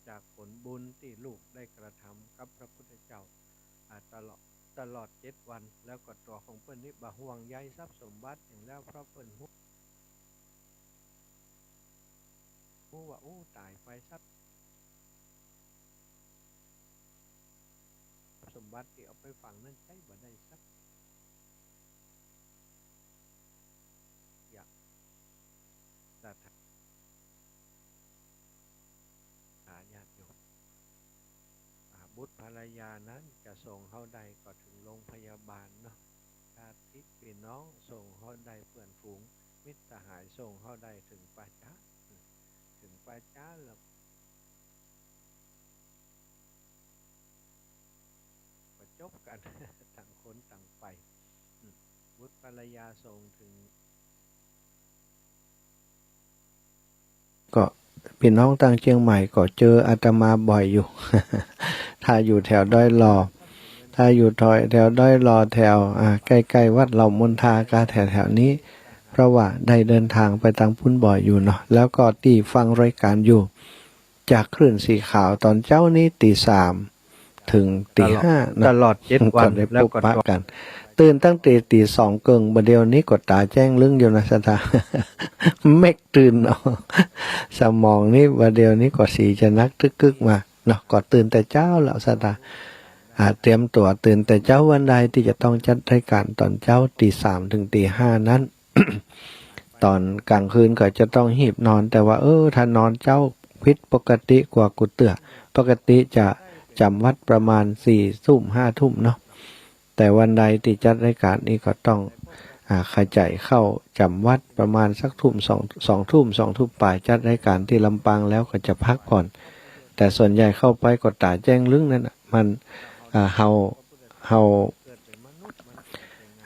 จากผลบุญตี้ลูกได้กระทำกับพระพุทธเจ้า อ่า ตลอด ตลอดเจ็ดวัน แล้วก็ตั๋วของเปิ้นนี่บ่ห่วงใยทรัพย์สมบัติหยังแล้ว เพราะเปิ้นฮู้ ฮู้ว่า โอ้ ต๋ายไปทรัพย์สมบัติตี้เอาไปฝังนั้นใจ๊บ่ได้สัก อย่าง ศรัทธาญาติโยม อ่า บุตรภรรยานั้นจะส่งเฮาได้ก็เถิงโรงพยาบาลเนาะ ญาติพี่น้องส่งเฮาได้ เปื้อนฝูงมิตรสหายส่งเฮาได้เถิงป่าจ๊า เถิงป่าจ๊าแล้ว ก็จบกั๋น ต่างคนต่างไป อืม บุตรภรรยาส่งเถิง ก็พี่น้องตางเจียงใหม่ก็เจออาตมาบ่อยอยู่ ถ้าอยู่แถวดอยหล่อ ถ้าอยู่แถว แถวดอยหล่อ แถว อ่า ใก้ๆ วัดเหล่ามนทากา แถวๆ นี้ เพราะว่าได้เดินตางไปตางปู้นบ่อยอยู่เนาะ แล้วก็ตี้ฟังรายก๋านอยู่ จากคลื่นสีขาวต๋อนเจ๊านี้ตี๋สาม เถิงตี๋ห้าเนาะ ตลอดเจ็ดวัน ก็ได้ แล้วก็ ปะกั๋น ตื่นตั้งแต่ตี๋สองเกิ่ง บ่าเดี่ยวนี้ก็ต๋าแจ้งลึ้งอยู่นะศรัทธา เม็กตื่นเนาะ สมองนี่บ่าเดี่ยวนี้ก็สีจะนักตึกกึกมาเนาะ ก็ตื่นแต่เจ๊าแล้วศรัทธา อ่า เตรียมตั๋วตื่นแต่เจ๊า วันใดตี้จะต้องจัดรายก๋านต๋อนเจ๊าตี๋สามเถิงตี๋ห้านั้น ต๋อนก๋างคืนก็จะต้องหีบนอน แต่ว่า เออ ถ้านอนเจ๊าผิดปกติกว่ากูเตื้อ ปกติจะจ๋ำวัตรประมาณสี่ทุ่มห้าทุ่มเนาะ แต่วันใดตี้จัดรายก๋านนี่ก็ต้อง อ่า ขะใจ๋เข้าจ๋ำวัตรประมาณสักทุ่มสอง สองทุ่ม สองทุ่มป๋าย จัดรายก๋านตี้ลำปางแล้วก็จะพักผ่อน แต่ส่วนใหญ่เข้าไปก็ต๋าแจ้งลึ้งนั่นน่ะ มัน อ่า เฮา เฮา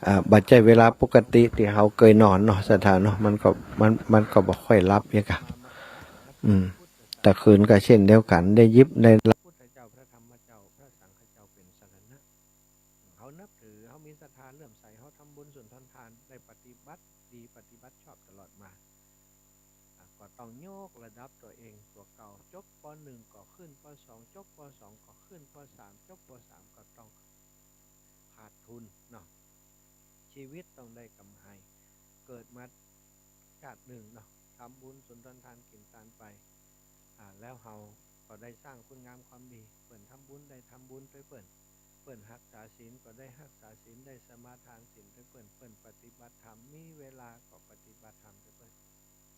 อ่า บ่ใจ้เวลาปกติตี้เฮาเกยนอนเนาะศรัทธาเนาะ มันก็ มัน มันก็บ่ค่อยหลับเยียะกะ อืม แต่คืนก็เช่นเดียวกั๋น ได้ยิบได้ พระพุทธเจ้า พระธรรมเจ้า พระสังฆเจ้าเป๋นสรณะ เฮานับถือ เฮามีศรัทธาเลื่อมใส เฮาทำบุญสุนทรทาน ได้ปฏิบัติดีปฏิบัติชอบตลอดมา อ่ะ ก็ต้องยกระดับตั๋วเอง ตั๋วเก่า จบ ป.หนึ่ง ก็ขึ้น ป.สอง จบ ป.สอง ก็ขึ้น ป.สาม จบ ป.สาม ก็ต้องขาดทุนเนาะ ชีวิตต้องได้ก๋ำไร เกิดมาชาตินึ่งเนาะ ทำบุญสุนทรทานกิ๋นตานไป อ่า แล้วเฮาก็ได้สร้างคุณงามความดี เปิ้นทำบุญได้ทำบุญตวยเปิ้น เปิ้นฮักษาศีลก็ได้ฮักษาศีล ได้สมาทานศีลตวยเปิ้น เปิ้นปฏิบัติธรรม มีเวลาก็ปฏิบัติธรรมตวยเปิ้น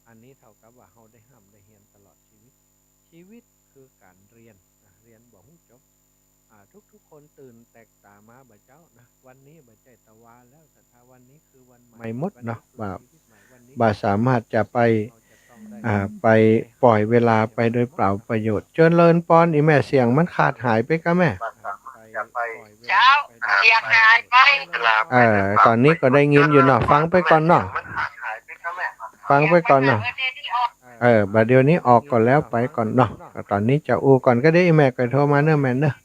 อันนี้เท่ากับว่าเฮาได้ฮ่ำได้เฮียนตลอดชีวิต ชีวิตคือก๋านเฮียน อ่ะ เฮียนบ่ฮู้จบ อ่า ทุกๆ คนตื่นแตกต่างมาบ่าเจ๊านะ วันนี้บ่ใจ้ตะวาแล้วศรัทธา วันนี้คือวันใหม่ ใหม่หมดเนาะ บ่า บ่สามารถจะไป อ่า ไปปล่อยเวลาไปโดยเปล่าประโยชน์ เจริญปอน อี่แม่ เสียงมันขาดหายไปก้าแม่ เจ้า เสียงหายไป เออ ต๋อนนี้ก็ได้ยินอยู่เนาะ ฟังไปก่อนเนาะ ฟังไปก่อนเนาะ เออ บ่าเดี่ยวนี้ออกก่อนแล้วไปก่อนเนาะ ต๋อนนี้จะอู้ก่อนก็ได้ อี่แม่ก็โทรมาเนาะแม่เนาะ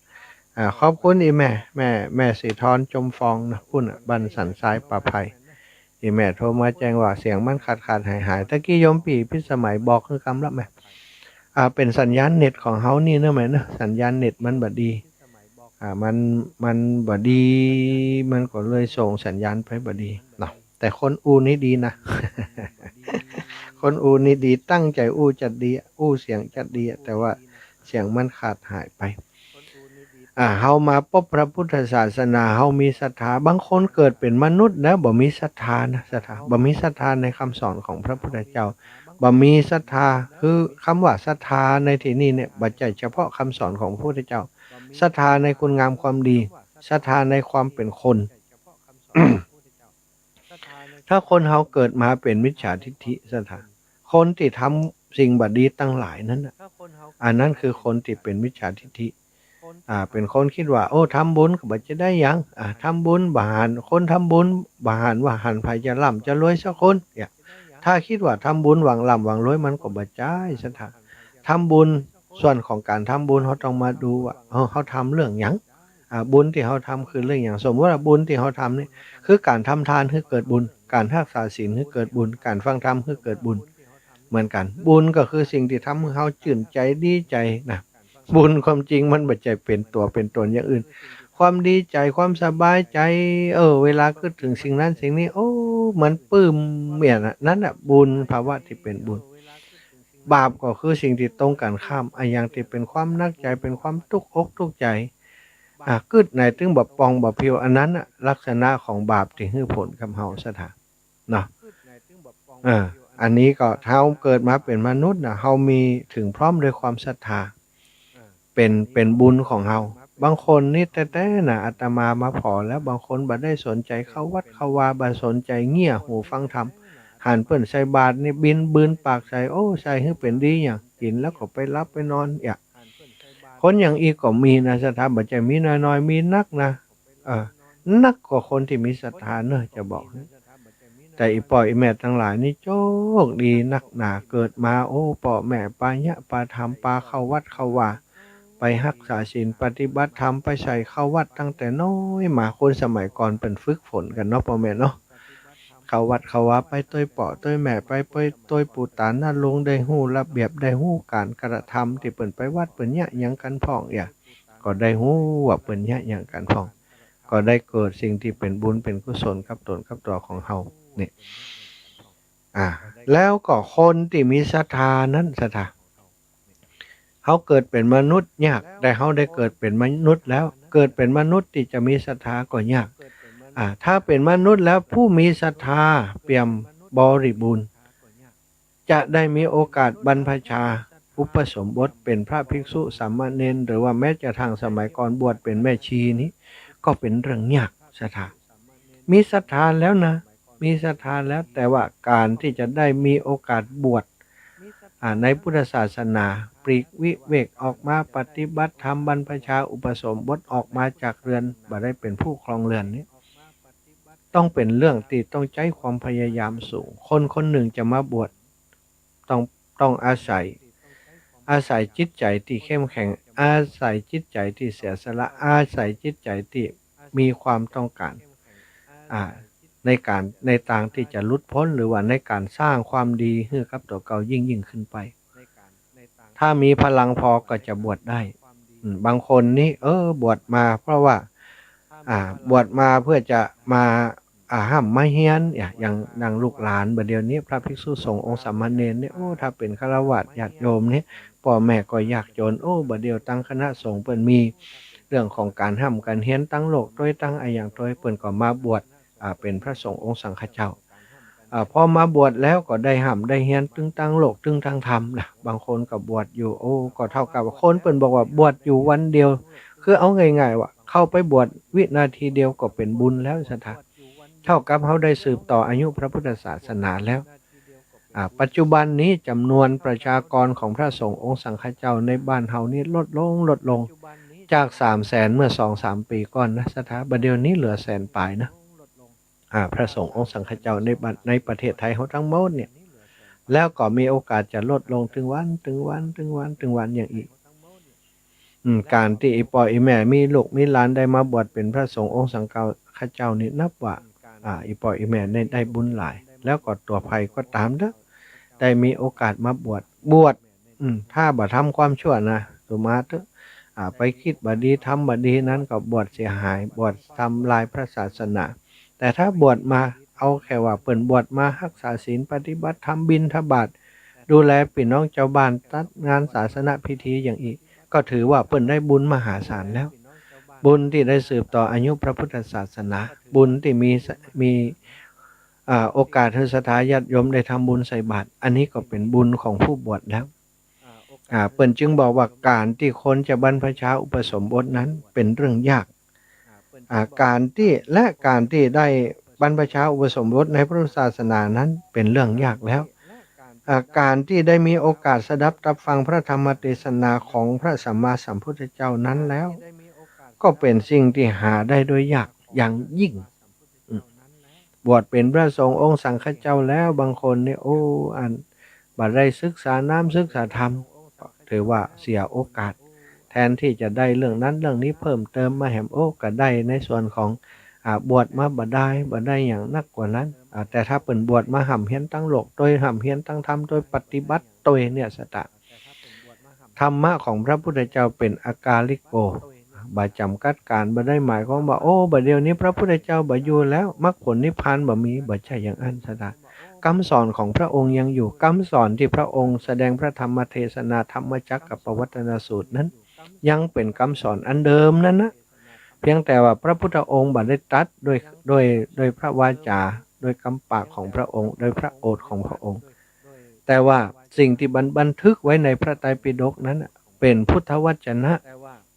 อ่า ขอบคุณอี่แม่ แม่ แม่สีทรจมฟองเนาะ ปุ้นน่ะ บ้านสันทรายป่าไผ่ อี่แม่โทรมาแจ้งว่าเสียงมันขาดๆ หายๆ ตะกี้โยมปี้พิสมัยบอกคือกำละแม่ อ่า เป๋นสัญญาณเน็ตของเฮานี่เนาะแม่เนาะ สัญญาณเน็ตมันบ่ดี อ่า มัน มันบ่ดี มันก็เลยส่งสัญญาณไปบ่ดีเนาะ แต่คนอู้นี่ดีนะ คนอู้นี่ดี ตั้งใจ๋อู้จัดดี อู้เสียงจัดดี แต่ว่าเสียงมันขาดหายไป อ่า เฮามาปบพระพุทธศาสนา เฮามีศรัทธา บางคนเกิดเป๋นมนุษย์นะ บ่มีศรัทธานะ ศรัทธา บ่มีศรัทธาในกำสอนของพระพุทธเจ้า บ่มีศรัทธา คือกำว่าศรัทธาในตี้นี่เนี่ย บ่ใจ้เฉพาะกำสอนของพระพุทธเจ้า ศรัทธาในคุณงามความดี ศรัทธาในความเป๋นคน ถ้าคนเฮาเกิดมาเป๋นมิจฉาทิฏฐิ ศรัทธา คนตี้ทำสิ่งบ่ดีตังหลายนั้นน่ะ อันนั้นคือคนตี้เป๋นมิจฉาทิฏฐิ อ่า เป๋นคนกึ๊ดว่า โอ้ ทำบุญก็บ่จะได้หยัง อ่า ทำบุญบ่หัน คนทำบุญบ่หันว่าหันใผจะร่ำจะรวยสักคน เนี่ย ถ้ากึ๊ดว่าทำบุญหวังร่ำหวังรวย มันก็บ่ใจ้ ศรัทธา ทำบุญ ส่วนของก๋านทำบุญ เฮาต้องมาดูว่า เออ เฮาทำเรื่องหยัง อ่า บุญตี้เฮาทำคือเรื่องหยัง สมมุติว่าบุญตี้เฮาทำนี่ คือก๋านทำทานหื้อเกิดบุญ ก๋านฮักษาศีลหื้อเกิดบุญ ก๋านฟังธรรมหื้อเกิดบุญ เหมือนกั๋น บุญก็คือสิ่งตี้ทำหื้อเฮาจื้นใจ๋ดีใจ๋นะ บุญความจริงมันบ่ใจ้เป๋นตั๋วเป๋นต๋นอย่างอื่น ความดีใจ๋ ความสบายใจ๋ เออ เวลากึ๊ดเถิงสิ่งนั้นสิ่งนี้ โอ้ มันปลื้มเนี่ยนะ นั่นน่ะบุญ ภาวะตี้เป๋นบุญ บาปก็คือสิ่งตี้ตรงกั๋นข้าม อะหยังตี้เป๋นความหนักใจ๋ เป๋นความตุ๊กอกตุ๊กใจ๋ อ่ะ กึ๊ดไหนตึงบ่ป่องบ่เผียว อันนั้นน่ะ ลักษณะของบาปตี้หื้อผลกับเฮา ศรัทธา เนาะ เออ อันนี้ก็เฮาเกิดมาเป๋นมนุษย์น่ะ เฮามี ถึงพร้อมด้วยความศรัทธา เป๋น เป๋นบุญของเฮา บางคนนี่แต๊ๆ น่ะ อาตมามาผ่อแล้ว บางคนบ่ได้สนใจ๋เข้าวัดเข้าวา บ่สนใจ๋เงี่ยหูฟังธรรม หันเปิ้นใส่บาตรนี่บินบืนปากใส่ โอ้ ใส่หื้อเป๋นดีหยัง กิ๋นแล้วก็ไปหลับไปนอน เอี้ย คนอย่างอี้ก็มีนะ ศรัทธา บ่ใจ้มีน้อยๆ มีนักนะ เออ นักกว่าคนตี้มีศรัทธาเนาะ จะบอกหื้อ แต่อี่ป้ออี่แม่ตังหลายนี่โจคดีนักหนา เกิดมา โอ้ ป้อแม่ปาเยียะปาธรรม ปาเข้าวัดเข้าวา ไปฮักษาศีลปฏิบัติธรรม ไปใส่เข้าวัดตั้งแต่น้อยมา คนสมัยก่อนเปิ้นฝึกฝนกั๋นเนาะ ป้อแม่เนาะ เข้าวัดเข้าวา ไปตวยป้อตวยแม่ ไป ไปตวยปู่ต๋าน้าลุง ได้ฮู้ระเบียบ ได้ฮู้ก๋านกระทำตี้เปิ้นไปวัดเปิ้นเยียะหยังกั๋นพ่อง เอี้ย ก็ได้ฮู้ว่าเปิ้นเยียะหยังกั๋นพ่อง ก็ได้เกิดสิ่งตี้เป๋นบุญเป๋นกุศลกับต๋นกับตั๋วของเฮา นี่ อ่า แล้วก็คนตี้มีศรัทธานั้น ศรัทธา เฮาเกิดเป๋นมนุษย์ยาก แต่เฮาได้เกิดเป๋นมนุษย์แล้ว เกิดเป๋นมนุษย์ตี้จะมีศรัทธาก็ยาก อ่า ถ้าเป๋นมนุษย์แล้วผู้มีศรัทธาเปี่ยมบริบูรณ์ จะได้มีโอกาสบรรพชาอุปสมบทเป๋นพระภิกษุสามเณร หรือว่าแม้กระทั่งสมัยก่อนบวชเป๋นแม่ชีนี้ ก็เป๋นเรื่องยาก ศรัทธา มีศรัทธาแล้วนะ มีศรัทธาแล้ว แต่ว่าก๋านตี้จะได้มีโอกาสบวช อ่า ในพุทธศาสนา ปลีกวิเวกออกมาปฏิบัติธรรม บรรพชาอุปสมบทออกมาจากเรือน บ่ได้เป๋นผู้ครองเรือนนี้ ต้องเป๋นเรื่องตี้ต้องใจ๊ความพยายามสูง คนคนนึ่งจะมาบวช ต้อง ต้องอาศัย อาศัยจิตใจ๋ตี้เข้มแข็ง อาศัยจิตใจ๋ตี้เสียสละ อาศัยจิตใจ๋ตี้มีความต้องก๋าน อ่า ในก๋าน ในตางตี้จะหลุดป๊น หรือว่าในก๋านสร้างความดีหื้อกับตั๋วเก่ายิ่งๆ ขึ้นไป ถ้ามีพลังพอก็จะบวชได้ อืม บางคนนี้ เออ บวชมาเพราะว่า อ่า บวชมาเพื่อจะมา อ่า ฮ่ำมาเฮียน อย่าง อย่าง อย่างลูกหลานบ่าเดี่ยวนี้ พระภิกษุสงฆ์องค์สามเณรนี้ โอ้ ถ้าเป๋นฆราวาสญาติโยมนี้ ป้อแม่ก็ยากจ๋น โอ้ บ่าเดี่ยวตังคณะสงฆ์เปิ้นมีเรื่องของก๋านฮ่ำก๋านเฮียนตังโลกตวยตังอะหยังตวย เปิ้นก็มาบวช อ่า เป๋นพระสงฆ์องค์สังฆเจ้า อ่า พอมาบวชแล้วก็ได้ฮ่ำได้เฮียนตึงตังโลกตึงตังธรรมนะ บางคนก็บวชอยู่ โอ้ ก็เท่ากับคนเปิ้นบอกว่าบวชอยู่วันเดียว คือเอาง่ายๆ ว่าเข้าไปบวชวินาทีเดียวก็เป๋นบุญแล้ว ศรัทธา เท่ากับเฮาได้สืบต่ออายุพระพุทธศาสนาแล้ว อ่า ปัจจุบันนี้จ๋ำนวนประชากรของพระสงฆ์องค์สังฆเจ้าในบ้านเฮานี้ลดลง ลดลง จากสามแสนเมื่อสองสามปี๋ก่อนนะ ศรัทธา บ่าเดี่ยวนี้เหลือแสนป๋ายนะ อ่า พระสงฆ์องค์สังฆเจ้าในบ้าน ในประเทศไทยเฮาตังหมดนี้ แล้วก็มีโอกาสจะลดลงตึงวัน ตึงวัน ตึงวัน ตึงวันอย่างอี้ อืม ก๋านตี้อี่ป้ออี่แม่มีลูกมีหลานได้มาบวชเป๋นพระสงฆ์องค์สังฆเจ้านี้นับว่า อ่า อี่ป้ออี่แม่ได้ ได้บุญหลาย แล้วก็ตั๋วใผก็ต๋ามเต๊อะ ได้มีโอกาสมาบวช บวช อืม ถ้าบ่ทำความชั่วนะ สุมาเต๊อะ อ่า ไปคิดบ่ดี ทำบ่ดีนั้นก็บวชเสียหาย บวชทำลายพระศาสนา แต่ถ้าบวชมา เอาแค่ว่าเปิ้นบวชมาฮักษาศีล ปฏิบัติธรรม บิณฑบาต ดูแลปี้น้องจาวบ้าน จัดงานศาสนพิธีอย่างอี้ ก็ถือว่าเปิ้นได้บุญมหาศาลแล้ว บุญตี้ได้สืบต่ออายุพระพุทธศาสนา บุญตี้มีสะ มี อ่า โอกาสหื้อศรัทธาญาติโยมได้ทำบุญใส่บาตร อันนี้ก็เป๋นบุญของผู้บวชแล้ว อ่า เปิ้นจึงบอกว่าก๋านตี้คนจะบรรพชาอุปสมบทนั้นเป๋นเรื่องยาก อ่า ก๋านตี้ และก๋านตี้ได้บรรพชาอุปสมบทในพระพุทธศาสนานั้นเป๋นเรื่องยากแล้ว อ่า ก๋านตี้ได้มีโอกาสสดับตับฟังพระธรรมเตสนาของพระสัมมาสัมพุทธเจ้านั้นแล้ว ก็เป๋นสิ่งตี้หาได้โดยยากอย่างยิ่ง อืม บวชเป๋นพระสงฆ์องค์สังฆเจ้าแล้ว บางคนนี่ โอ้ อัน บ่ได้ศึกษาน้ำศึกษาธรรม ถือว่าเสียโอกาส แทนตี้จะได้เรื่องนั้นเรื่องนี้เพิ่มเติมมาแหม โอ้ ก็ได้ในส่วนของ อ่า บวชมาบ่ได้ บ่ได้หยังนักกว่านั้น อ่า แต่ถ้าเปิ้นบวชมาฮ่ำเฮียนตังโลกตวย ฮ่ำเฮียนตังธรรมตวย ปฏิบัติตวยเนี่ย ศรัทธา ธรรมะของพระพุทธเจ้าเป๋นอากาลิโก บ่จ๋ำกัดก๋าล บ่ได้หมายความว่า โอ้ บ่าเดี่ยวนี้พระพุทธเจ้าบ่อยู่แล้ว มรรคผลนิพพานบ่มี บ่ใจ้อย่างอั้น ศรัทธา กำสอนของพระองค์ยังอยู่ กำสอนตี้พระองค์แสดงพระธรรมเตสนา ธรรมจักรกัปปวัตตนสูตรนั้น ยังเป๋นกำสอนอันเดิมนั้นนะ เพียงแต่ว่าพระพุทธองค์บ่ได้ตรัสโดย โดย โดยพระวาจา โดยกำปากของพระองค์ โดยพระโอษฐ์ของพระองค์ แต่ว่าสิ่งตี้บัน บันทึกไว้ในพระไตรปิฎกนั้นน่ะ เป๋นพุทธวจนะ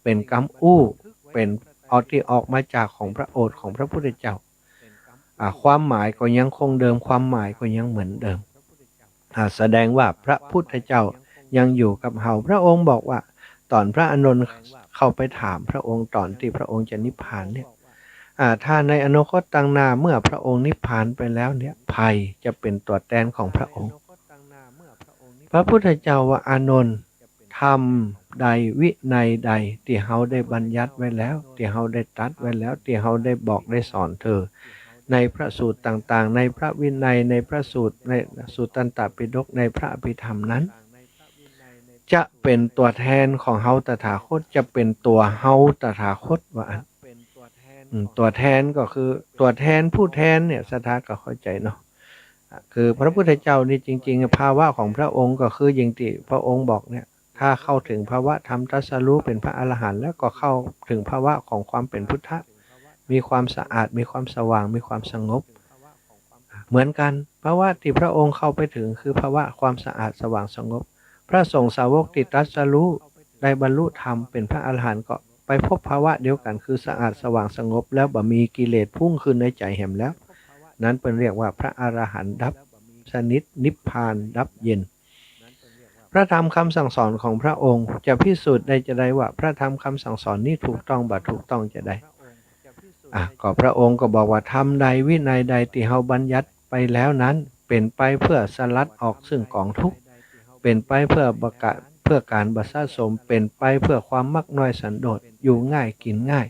เป๋นกำอู้ เป๋นออก ตี้ออกมาจากของพระโอษฐ์ของพระพุทธเจ้า อ่า ความหมายก็ยังคงเดิม ความหมายก็ยังเหมือนเดิม อ่า แสดงว่าพระพุทธเจ้ายังอยู่กับเฮา พระองค์บอกว่า ต๋อนพระอานนท์เข้าไปถามพระองค์ต๋อนตี้พระองค์จะนิพพานเนี่ย อ่า ถ้าในอนาคตตังหน้าเมื่อพระองค์นิพพานไปแล้วเนี่ย ใผจะเป๋นตั๋วแตนของพระองค์ พระพุทธเจ้าว่า อานนท์ ธรรมใดวินัยใดตี้เฮาได้บัญญัติไว้แล้ว ตี้เฮาได้ตรัสไว้แล้ว ตี้เฮาได้บอกได้สอนเธอ ในพระสูตรต่างๆ ในพระวินัย ในพระสูตร ในสุตตันตปิฎก ในพระอภิธรรมนั้น จะเป๋นตั๋วแทนของเฮาตถาคต จะเป๋นตั๋วเฮาตถาคต ว่าอั้น อืม ตั๋วแทนก็คือตั๋วแทนผู้แทนเนี่ย ศรัทธาก็เข้าใจ๋เนาะ อ่ะ คือพระพุทธเจ้านี่จริงๆ ภาวะของพระองค์ก็คืออย่างตี้พระองค์บอกเนี่ย ถ้าเข้าถึงภาวะธรรมตรัสรู้เป๋นพระอรหันต์แล้วก็เข้าถึงภาวะของความเป๋นพุทธะ มีความสะอาด มีความสว่าง มีความสงบ เหมือนกั๋น ภาวะตี้พระองค์เข้าไปถึงคือภาวะความสะอาดสว่างสงบ พระสงฆ์สาวกตี้ตรัสรู้ได้บรรลุธรรมเป๋นพระอรหันต์ก็ไปพบภาวะเดียวกั๋น คือสะอาดสว่างสงบ แล้วบ่มีกิเลสพุ่งขึ้นในใจ๋แหมแล้ว นั้นเปิ้นเรียกว่าพระอรหันต์ดับสนิท นิพพานดับเย็น พระธรรมคำสั่งสอนของพระองค์จะพิสูจน์ได้จาใดว่าพระธรรมคำสั่งสอนนี้ถูกต้องบ่ถูกต้องจาใด อ่ะ ก็พระองค์ก็บอกว่า ธรรมใดวินัยใดตี้เฮาบัญญัติไปแล้วนั้น เป๋นไปเพื่อสลัดออกซึ่งก๋องทุกข์ เป๋นไปเพื่อบ่กะ เพื่อก๋านบ่สะสม เป๋นไปเพื่อความมักน้อยสันโดษ อยู่ง่ายกิ๋นง่าย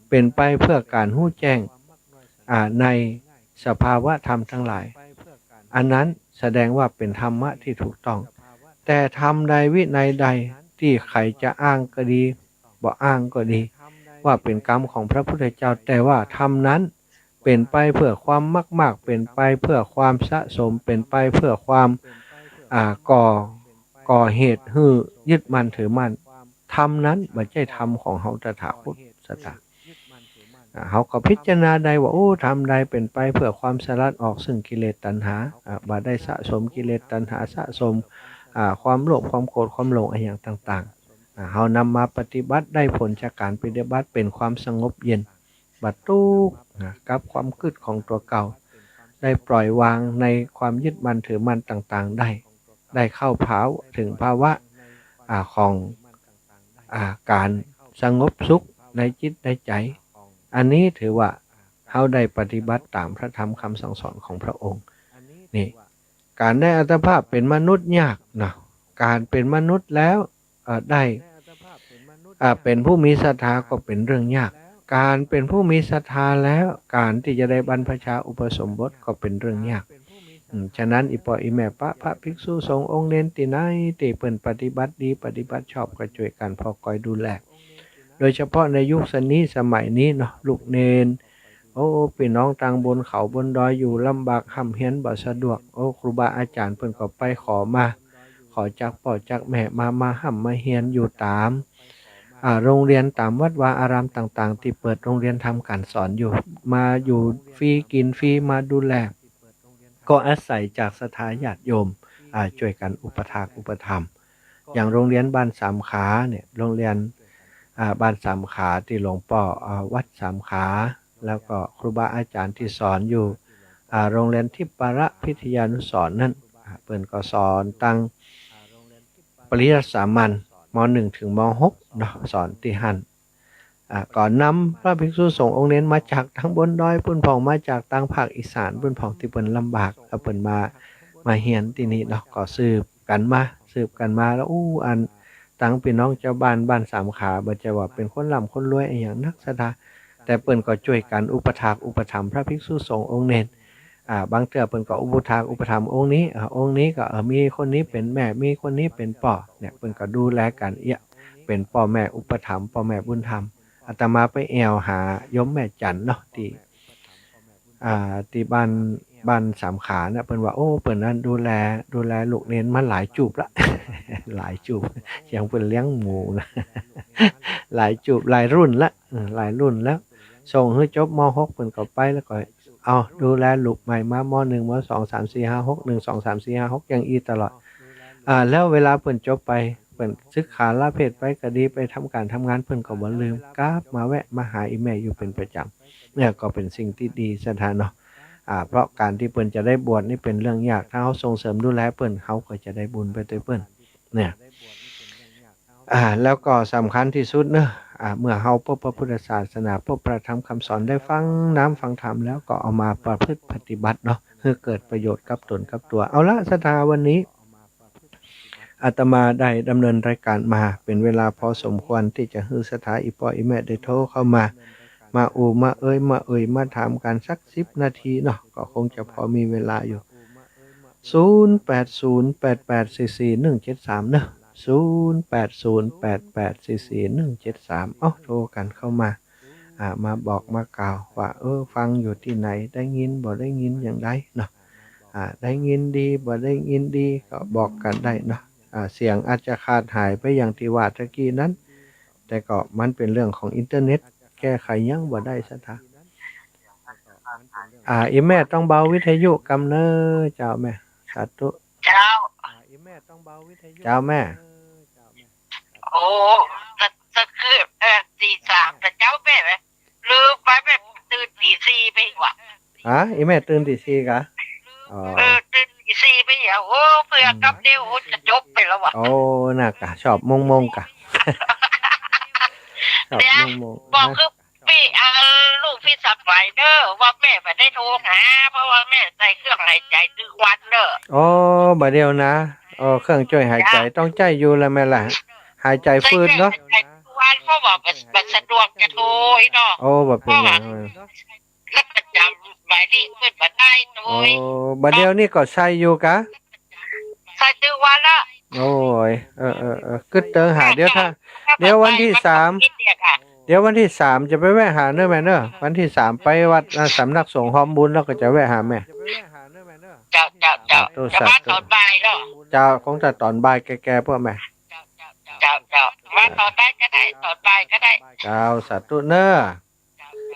เป๋นไปเพื่อก๋านฮู้แจ้ง อ่า ในสภาวะธรรมตังหลาย อันนั้นแสดงว่าเป๋นธรรมะตี้ถูกต้อง แต่ธรรมใดวินัยใดตี้ใผจะอ้างก็ดี บ่อ้างก็ดี ว่าเป๋นกำของพระพุทธเจ้า แต่ว่าธรรมนั้นเป๋นไปเพื่อความมักมาก เป๋นไปเพื่อความสะสม เป๋นไปเพื่อความ อ่า ก่อ ก่อเหตุหื้อยึดมั่นถือมั่น ธรรมนั้นบ่ใจ้ธรรมของเฮาตถาคต ศรัทธา อ่า เฮาก็พิจารณาได้ว่า โอ้ ธรรมใดเป๋นไปเพื่อความสลัดออกซึ่งกิเลสตัณหา อ่า บ่ได้สะสมกิเลสตัณหา สะสม อ่า ความโลภ ความโกรธ ความหลง อะหยังต่างๆ อ่า เฮานำมาปฏิบัติ ได้ผลจากก๋านปฏิบัติ เป๋นความสงบเย็น บ่ตุ๊กข์ นะ กับความกึ๊ดของตั๋วเก่า ได้ปล่อยวางในความยึดมั่นถือมั่นต่างๆ ได้ ได้เข้าผา ถึงภาวะ อ่า ของ อ่า ก๋านสงบสุขในจิตในใจ๋ อันนี้ถือว่าเฮาได้ปฏิบัติต๋ามพระธรรมคำสั่งสอนของพระองค์ นี่ ก๋านได้อัตภาพเป๋นมนุษย์ยากเนาะ ก๋านเป๋นมนุษย์แล้ว เอ่อ ได้ อ่า เป๋นผู้มีศรัทธาก็เป๋นเรื่องยาก ก๋านเป๋นผู้มีศรัทธาแล้ว ก๋านตี้จะได้บรรพชาอุปสมบทก็เป๋นเรื่องยาก อืม ฉะนั้นอี่ป้ออี่แม่ปะพระภิกษุสงฆ์องค์เณรตี้ไหนตี้เปิ้นปฏิบัติดีปฏิบัติชอบก็จ้วยกั๋นผ่อกอยดูแล โดยเฉพาะในยุคสนี้สมัยนี้เนาะ ลูกเณร โอ้ ปี้น้องตางบนเขาบนดอยอยู่ลำบาก ฮ่ำเฮียนบ่สะดวก โอ้ ครูบาอาจ๋ารย์เปิ้นก็ไปขอมา ขอจากป้อจากแม่มา มาฮ่ำมาเฮียนอยู่ต๋าม อ่า โรงเรียนต๋ามวัดวาอารามต่างๆ ตี้เปิดโรงเรียนธรรมก๋านสอนอยู่ มาอยู่ฟรีกิ๋นฟรี มาดูแล ก็อาศัยจากศรัทธาญาติโยม อ่า จ้วยกั๋นอุปถากอุปถัมภ์ อย่างโรงเรียนบ้านสามขาเนี่ย โรงเรียน อ่า บ้านสามขาตี้หลวงป้อ อ่า วัดสามขา แล้วก็ครูบาอาจ๋ารย์ตี้สอนอยู่ อ่า โรงเรียนทิพย์ประพิทยานุสรณ์นั้น อ่า เปิ้นก็สอนตั้งปริยัติสามัญ ม.หนึ่ง ถึง ม.หก เนาะ สอนตี้หั้น อ่า ก็นำพระภิกษุสงฆ์องค์เณรมาจากตางบนดอยปุ้นพ่อง มาจากตางภาคอีสานปุ้นพ่อง ตี้เปิ้นลำบาก แล้วเปิ้นมา มาเฮียนตี้นี่เนาะ ก็สืบกั๋นมา สืบกั๋นมาแล้ว อู้ อัน ตังปี้น้องจาวบ้านบ้านสามขา บ่ใจ้ว่าเป๋นคนร่ำคนรวยอะหยังนักศรัทธา แต่เปิ้นก็จ้วยกั๋นอุปถากอุปถัมภ์พระภิกษุสงฆ์องค์เณร อ่า บางเตื้อเปิ้นก็อุปถากอุปถัมภ์องค์นี้ อ่า องค์นี้ก็ เออ มีคนนี้เป๋นแม่ มีคนนี้เป๋นป้อ เนี่ย เปิ้นก็ดูแลกั๋น เอี้ย เป๋นป้อแม่อุปถัมภ์ ป้อแม่บุญธรรม อาตมาไปแอ่วหาโยมแม่จันทร์เนาะ ตี้ อ่า ตี้บ้าน บ้านสามขานะ เปิ้นว่า โอ้ เปิ้นนั้นดูแล ดูแลลูกเณรมาหลายจูบละ หลายจูบ อย่างเปิ้นเลี้ยงหมูนะ หลายจูบ หลายรุ่นละ เออ หลายรุ่นแล้ว ส่งหื้อจบ ม.หก เปิ้นก็ไป แล้วก็ เอา ดูแลลูกใหม่มา ม.หนึ่ง ม.สอง สาม สี่ ห้า หก หนึ่ง สอง สาม สี่ ห้า หก อย่างอี้ตลอด อ่า แล้วเวลาเปิ้นจบไป เปิ้นศึกษาลาเพศไปก็ดี ไปทำก๋านทำงาน เปิ้นก็บ่ลืม กลับมาแวะมาหาอี่แม่อยู่เป๋นประจ๋ำ เนี่ยก็เป๋นสิ่งตี้ดีศรัทธาเนาะ อ่า เพราะก๋านตี้เปิ้นจะได้บวชนี่เป๋นเรื่องยาก ถ้าเฮาส่งเสริมดูแลเปิ้น เฮาก็จะได้บุญไปตวยเปิ้น เนี่ย อ่า แล้วก็สำคัญตี้สุดเนาะ อ่า เมื่อเฮาพบพระพุทธศาสนา พบพระธรรมคำสอน ได้ฟังน้ำฟังธรรมแล้วก็เอามาประพฤติปฏิบัติเนาะ หื้อเกิดประโยชน์กับตนกับตั๋ว เอาละศรัทธา วันนี้ อาตมาได้ดำเนินรายการมาเป๋นเวลาพอสมควรตี้จะหื้อศรัทธาอี่ป้ออี่แม่ได้โทรเข้ามา มาอู้มาเอยมาเอ่ยมาถามกั๋นสักสิบนาทีเนาะ ก็คงจะพอมีเวลาอยู่ ศูนย์ แปด ศูนย์ แปด แปด สี่ สี่ หนึ่ง เจ็ด สาม เนาะ ศูนย์แปดศูนย์แปดแปดสี่สี่หนึ่งเจ็ดสาม เอ้า โทรกั๋นเข้ามา อ่า มาบอกมากล่าวว่า เออ ฟังอยู่ตี้ไหน ได้ยินบ่ได้ยินอย่างใดเนาะ อ่า ได้ยินดีบ่ได้ยินดีก็บอกกั๋นได้เนาะ อ่า เสียงอาจจะขาดหายไปอย่างตี้ว่าตะกี้นั้น แต่ก็มันเป๋นเรื่องของอินเทอร์เน็ต แก้ไขหยังบ่ได้สักทาง อ่า อี่แม่ต้องเบาวิทยุกำเน่อ เจ้าแม่ สาธุ เจ้า เจ้าแม่ โอ้ ก็ ก็คือ เอ่อ ตีสาม แต่เจ้าแม่ ลืมไป แม่ตื่นตีสี่ไปว่ะ ฮะ อี่แม่ตื่นตีสี่กะ อ๋อ เออ ตื่นตีสี่ไปอ่ะ โอ้ เผื่อกำเดียว โอ้ จะจบไปแล้วว่ะ โอ้ น่ากะ ชอบมงๆ กะ ชอบมงๆ บอกคือ ปี้ เอ่อ ลูกปี้สมัยเน่อ ว่าแม่บ่ได้โทรหา เพราะว่าแม่ใส่เครื่องหายใจ๋ตึงวันเน่อ โอ้ บ่าเดี่ยวนะ โอ้ เครื่องจ้วยหายใจ๋ เจ้า ต้องใจ๊อยู่ละแม่ละ หายใจ๋ฟืดเนาะ ใส่เครื่องหายใจ๋ตึงวัน เพราะว่าบ่ บ่สะดวกจะโทรเนาะ โอ้ บ่เป๋นหยัง เพราะว่า แล้วประจ๋ำหมายเลขเปิ้นบ่ได้โตย โอ้ บ่าเดี่ยวนี้ก็ใส่อยู่กะ ใส่ตึงวันละ โอ้ย เออ เออ เออ กึ๊ดเติงหา เดี๋ยวถ้า เดี๋ยววันตี้สาม เดี๋ยววันตี้สามจะไปแวะหาเน่อแม่เน่อ วันตี้สามไปวัด อ่า สำนักสงฆ์ฮอมบุญ แล้วก็จะแวะหาแม่ เจ้า เจ้า เจ้า สาธุ จะมา สาธุ ต๋อนบ่ายเนาะ เจ้า คงจะต๋อนบ่ายแก่ๆ พวกแม่ เจ้า เจ้า มาต๋อนใดก็ได้ ต๋อนบ่ายก็ได้ เจ้า สาธุเน่อ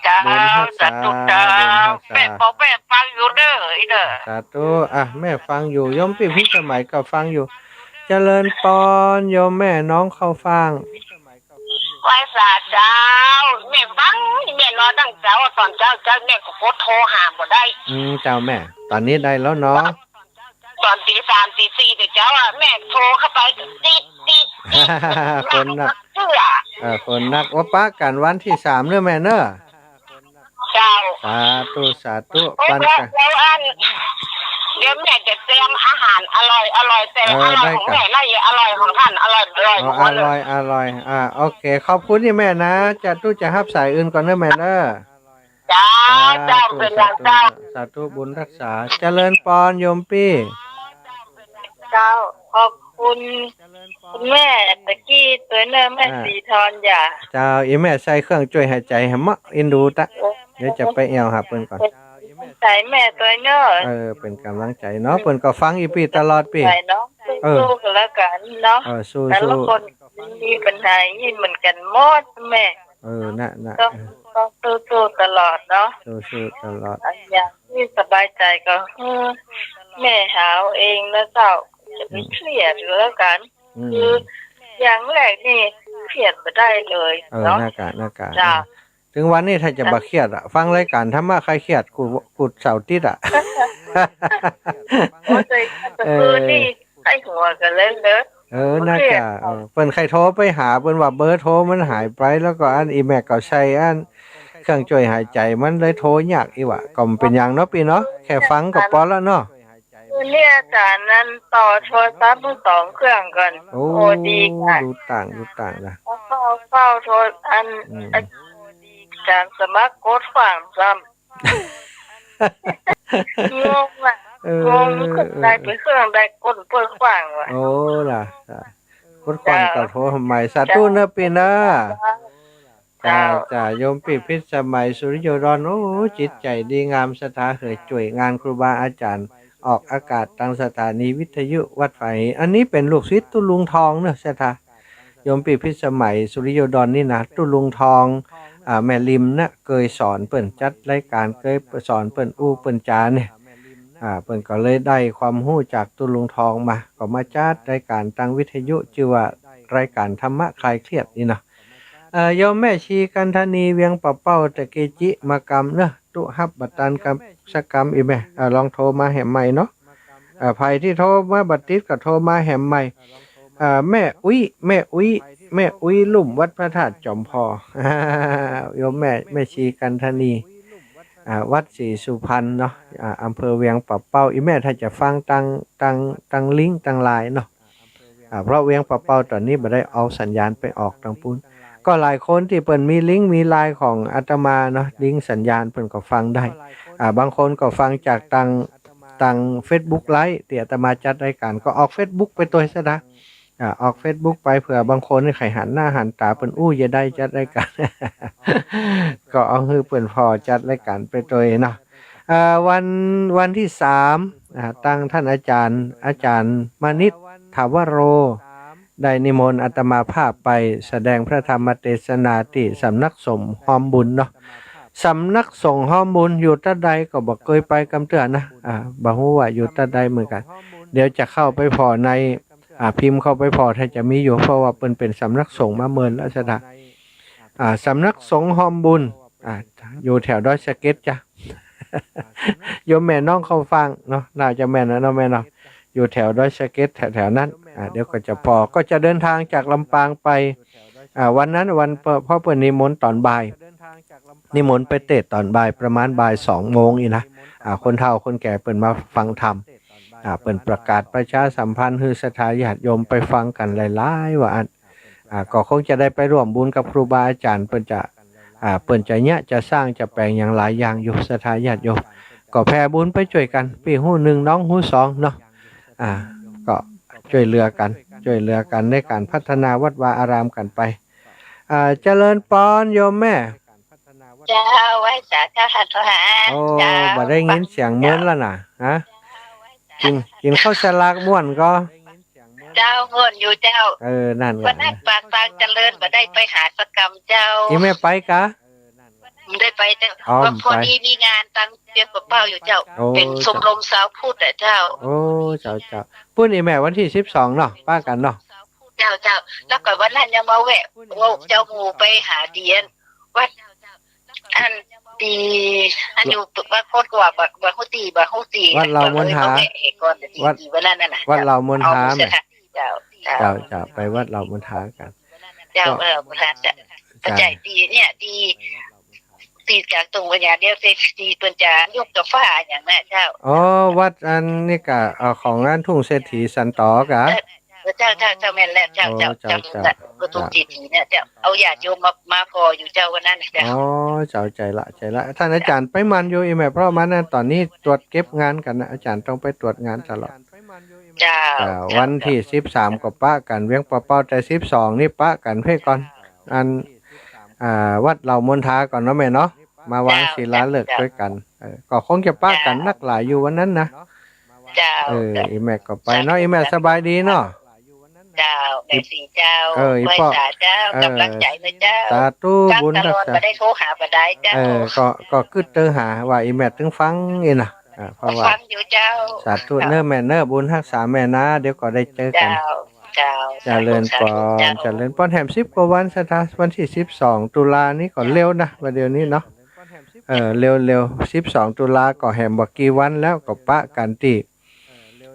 เจ้า บุญฮักษา สาธุเจ้า บุญฮักษา แม่บอกแม่ฟังอยู่เน่อ อี่เน่อ สาธุ อ่ะ แม่ฟังอยู่ โยมปี้พิสมัยก็ฟังอยู่ เจริญปอน โยมแม่น้องเข้าฟัง ไหว้สาเจ้า แม่ฟัง แม่รอตั้งเจ๊า ต๋อนเจ๊า เจ๊า แม่ก็กดโทรหาบ่ได้ อืม เจ้าแม่ ต๋อนนี้ได้แล้วเนาะ ต๋อนตีสามตีสี่เดี๋ยวเจ๊าอะ แม่โทรเข้าไป ติด ติด ติด คนนัก เชื่อ เออ คนนัก ว่าปะกั๋นวันตี้สามเน่อแม่เน่อ เจ้า สาธุ สาธุ โอ้ ปันกั๋น แล้ว แล้วอัน เดี๋ยวแม่จะเตรียมอาหารอร่อย อร่อย แต่ เออ อร่อยของ ได้ค่ะ แม่น่ะ อย่าอร่อยของท่าน อร่อย อร่อย อ๋อ หมดเลย อร่อย อร่อย อ่า โอเค ขอบคุณอี่แม่นะ จะตู้จะฮับสายอื่นก่อนเน่อแม่เน่อ เจ้า สาธุ เจ้า เป๋นอย่างเจ้า สาธุ สาธุ บุญฮักษา เจริญปอนโยมปี้ เจ้า ขอบคุณคุณแม่ตะกี้ตวยเน่อ แม่ อ่า ศรีธร อย่า เจ้า อี่แม่ใส่เครื่องจ้วยหายใจ๋แหมเนาะ เอ็นดูตะ โอ้ เดี๋ยวจะไปแอ่วหาเปิ้นก่อน ใส่แม่ตวยเน่อ เออ เป๋นก๋ำลังใจ๋เนาะ เปิ้นก็ฟังอี่ปี้ตลอดปี้ ใส่เนาะ เออ สู้ๆ กั๋นแล้วกั๋นเนาะ เออ สู้ๆ แต่ละคนมีปัญหาอย่างนี้เหมือนกั๋นหมดแม่ เออ น่ะ น่ะ ต้อง เออ ต้องสู้ๆ ตลอดเนาะ สู้ๆ ตลอด อันอย่างตี้สบายใจ๋ก็ เออ แม่หาเอาเองนะเจ้า จะไป อืม เครียดก็แล้วกั๋น อืม คืออย่างแรกนี่เครียดบ่ได้เลย เออ เนาะ น่ากะ น่ากะ เจ้า เออ เถิงวันนี้ถ้าจะบ่เครียดอะ ฟังรายก๋านธรรมะคลายเครียด กู้ กู้เสาร์อาทิตย์อะ โอ้ย แต่คืนนี่ เออ ใส่หัวกั๋นเลยเนาะ เออ น่ากะ เออ เปิ้นใค่โทรไปหา เปิ้นว่าเบอร์โทรมันหายไป แล้วก็อันอี่แม่ก็ใส่อันเครื่องจ้วยหายใจ๋ มันเลยโทรยากอี่หว่า ก็บ่เป๋นหยังเนาะปี้เนาะ แค่ฟังก็ปอแล้วเนาะ คืนนี้อาจ๋ารย์นั้นต่อโทรศัพท์ทั้งสองเครื่องก่อน โอ้ โอ้ ดีค่ะ ดูต่าง ดูต่างนะ เฝ้า เฝ้าโทร อัน อืม อาจ๋ารย์สมัครกดขว้างซ้ำ งงอะ เออ งง เออ เออ ใดเป๋นเครื่องใด กดเปิ้นขว้างว่ะ โอ้ ล่ะ ล่ะ กดขว้าง เจ้า ก็โทรใหม่ สาธุเน่อปี้เน่อ เจ้า เจ้า เจ้า โยมปี้พิสมัย สุริโยดร โอ้ จิตใจ๋ดีงาม ศรัทธาเหยจ้วยงานครูบาอาจ๋ารย์ ออกอากาศตางสถานีวิทยุวัดฝาย อันนี้เป๋นลูกศิษย์ตุ๊ลุงทองเนาะ ศรัทธา โยมปี้พิสมัย สุริโยดรนี่นะ ตุ๊ลุงทอง อ่า แม่ริมนะ เกยสอนเปิ้นจัดรายก๋าน เกยสอนเปิ้นอู้เปิ้นจาเนี่ย อ่า เปิ้นก็เลยได้ความฮู้จากตุ๊ลุงทองมา ก็มาจัดรายก๋านตางวิทยุ จื้อว่ารายก๋านธรรมะคลายเครียดนี่เนาะ เอ่อ โยมแม่ชีกันทนี เวียงป่าเป้า ตะกี้จิมากำเนาะ ตุ๊ฮับบ่ตันกำสักกำ อี่แม่ อ่า ลองโทรมาแหมใหม่เนาะ อ่า ใผตี้โทรมาบ่ติดก็โทรมาแหมใหม่ อ่า แม่อุ๊ย แม่อุ๊ย แม่อุ๊ยลุ่มวัดพระธาตุจอมพอ โยมแม่ แม่ชีกันทนี อ่า วัดศรีสุพรรณเนาะ อ่า อำเภอเวียงป่าเป้า อี่แม่ถ้าจะฟังตาง ตาง ตางลิงก์ตางไลน์เนาะ อ่า เพราะเวียงป่าเป้าต๋อนนี้บ่ได้เอาสัญญาณไปออกตางปู๊น ก็หลายคนตี้เปิ้นมีลิงก์มีไลน์ของอาตมาเนาะ ลิงก์สัญญาณเปิ้นก็ฟังได้ อ่า บางคนก็ฟังจากตาง ตางเฟซบุ๊กไลฟ์ ตี้อาตมาจัดรายก๋าน ก็ออกเฟซบุ๊กไปตวยซะนะ อ่า ออกเฟซบุ๊กไป เผื่อบางคนนี่ใค่หันหน้าหันต๋าเปิ้นอู้ จะได้จัดรายก๋าน ก็เอาหื้อเปิ้นผ่อจัดรายก๋านไปตวยเนาะ เอ่อ วัน วันตี้สาม อ่า ตังต้านอาจ๋ารย์ อาจ๋ารย์มณิษฐ ถาวโร ได้นิมนต์อาตมาภาพไปแสดงพระธรรมเตสนาตี้สำนักสงฆ์ฮอมบุญเนาะ สำนักสงฆ์ฮอมบุญอยู่ตั๊ดใดก็บ่เกยไปกำเตื้อนะ อ่า บ่ฮู้ว่าอยู่ตั๊ดใดเหมือนกั๋น เดี๋ยวจะเข้าไปผ่อใน อ่า พิมพ์เข้าไปผ่อถ้าจะมีอยู่ เพราะว่าเปิ้นเป๋นสำนักสงฆ์มาเมินแล้วสถา อ่า สำนักสงฆ์ฮอมบุญ อ่า อยู่แถวดอยสะเก็ดจ้ะ โยมแม่น้องเข้าฟังเนาะ น่าจะแม่นนะเนาะแม่เนาะ อยู่แถวดอยสะเก็ดแถวๆ นั้น อ่า เดี๋ยวก็จะผ่อ ก็จะเดินทางจากลำปางไป อ่า วันนั้นวันเปิ้น เพราะเปิ้นนิมนต์ต๋อนบ่าย นิมนต์ไปเตสน์ต๋อนบ่าย ประมาณบ่ายสองโมงอี้นะ อ่า คนเฒ่าคนแก่เปิ้นมาฟังธรรม อ่า เปิ้นประกาศประชาสัมพันธ์หื้อศรัทธาญาติโยมไปฟังกั๋นหลายๆ ว่าอั้น อ่า ก็คงจะได้ไปร่วมบุญกับครูบาอาจ๋ารย์ เปิ้นจะ อ่า เปิ้นจะเยียะจะสร้างจะแป๋งอย่างหลายอย่างอยู่ ศรัทธาญาติโยม ก็แผ่บุญไปจ้วยกั๋น ปี้ฮู้หนึ่งน้องฮู้สองเนาะ อ่า ก็จ้วยเหลือกั๋น จ้วยเหลือกั๋นในก๋านพัฒนาวัดวาอารามกั๋นไป อ่า เจริญปอนโยมแม่ เจ้า ไหว้สาเจ้า ท่านทหาร โอ้ เจ้า บ่ได้ยินเสียงเมินแล้วน่ะ ฮะ กิ๋น กิ๋นข้าวสลากม่วนก่อ เจ้า ม่วนอยู่เจ้า เออ นั่นแหละ วันนั้นปากปางเจริญบ่ได้ไปหาสักกำเจ้า อีแม่ไปกะ บ่ได้ไปเจ้า อ๋อ ว่าพอดีมีงานตังเตียนปะเป้าอยู่เจ้า โอ้ เป๋นชมรมชาวพุทธอะเจ้า โอ้ เจ้า เจ้า ปุ้นอีแม่วันตี้สิบสองเนาะ ปะกั๋นเนาะ เจ้า เจ้า แล้วก็วันนั้นยังมาแวะ ว่าเจ้าหมู่ไปหาเตียน วัด อันตี้ อันอยู่วัดโคตรกว่า บ่ บ่ฮู้ตี้ บ่ฮู้ตี้ วัดเหล่ามณฑา แล้วก็เลยมาแวะก่อนตี้ วัด ตี้วันนั้นน่ะนะ วัดเหล่ามณฑา เอา แม่น เจ้า เจ้า เจ้า เจ้า ไปวัดเหล่ามณฑากั๋น เจ้า ก็ เออ มณฑา เจ้า เจ้า เจ้าตี้เนี่ย ตี้ ตี้จากตรงปัญญาเดียว ตี้ ตี้เปิ้นจะยกกาฟ้าอย่างนั้นเจ้า อ๋อ วัดอันนี้กะ เอ่อ ของอันทุ่งเศรษฐีสันต๋อกะ เออ เออ เจ้า เจ้า เจ้า แม่นแล้ว เจ้า โอ้ เจ้า เจ้า เจ้า เจ้า เจ้า ประตูเศรษฐีเนี่ย เจ้า เอาญาติโยมมา มาผ่ออยู่เจ้าวันนั้น เจ้า อ๋อ เจ้า ใจ้ละ ใจ้ละ ท่านอาจ๋ารย์ไปหมั่นอยู่อีแม่ เพราะมานั้นต๋อนนี้ตรวจเก็บงานกั๋นนะ อาจ๋ารย์ต้องไปตรวจงานตลอด เจ้า อ่า เจ้า วันตี้ เจ้า สิบสาม ก็ปะกั๋นเวียงปะเป้า แต่ สิบสอง นี่ปะกั๋นเพ่ก่อน อัน อ่า วัดเหล่ามณฑาก่อนเนาะแม่เนาะ มาวาง เจ้า ศิลาฤกษ์ เจ้า จ้วยกั๋น เออ ก็คงจะปะกั๋น เจ้า นักหลายอยู่วันนั้นนะ เจ้า เออ เจ้า อีแม่ก็ไปเนาะ สาธุ อีแม่ สาธุ สบายดีเนาะ เจ้า แม่ศรีเจ้า เออ อีป้อ ไหว้สาเจ้า เออ ก๋ำลังใจ๋นะเจ้า สาธุ บุญรักษา กั๋นตลอด บ่ได้โทรหาบ่ได้เจ้า เออ ก็ ก็กึ๊ดเติงหาว่าอีแม่ตึงฟังนี่นะ อ่า เพราะว่า ฟังอยู่เจ้า สาธุเน้อแม่เน้อ บุญฮักษาแม่นะ เดี๋ยวก็ได้เจอกั๋น เจ้า เจ้า เจริญปอน สาธุ สาธุเจ้า เจริญปอน แหมสิบกว่าวันสถา วันตี้ สิบสอง ตุลานี่ก็เร็วนะ วันเดียวนี้เนาะ เออ เร็วๆ สิบสอง ตุลาก็แหมบ่กี่วันแล้ว ก็ปะกั๋นตี้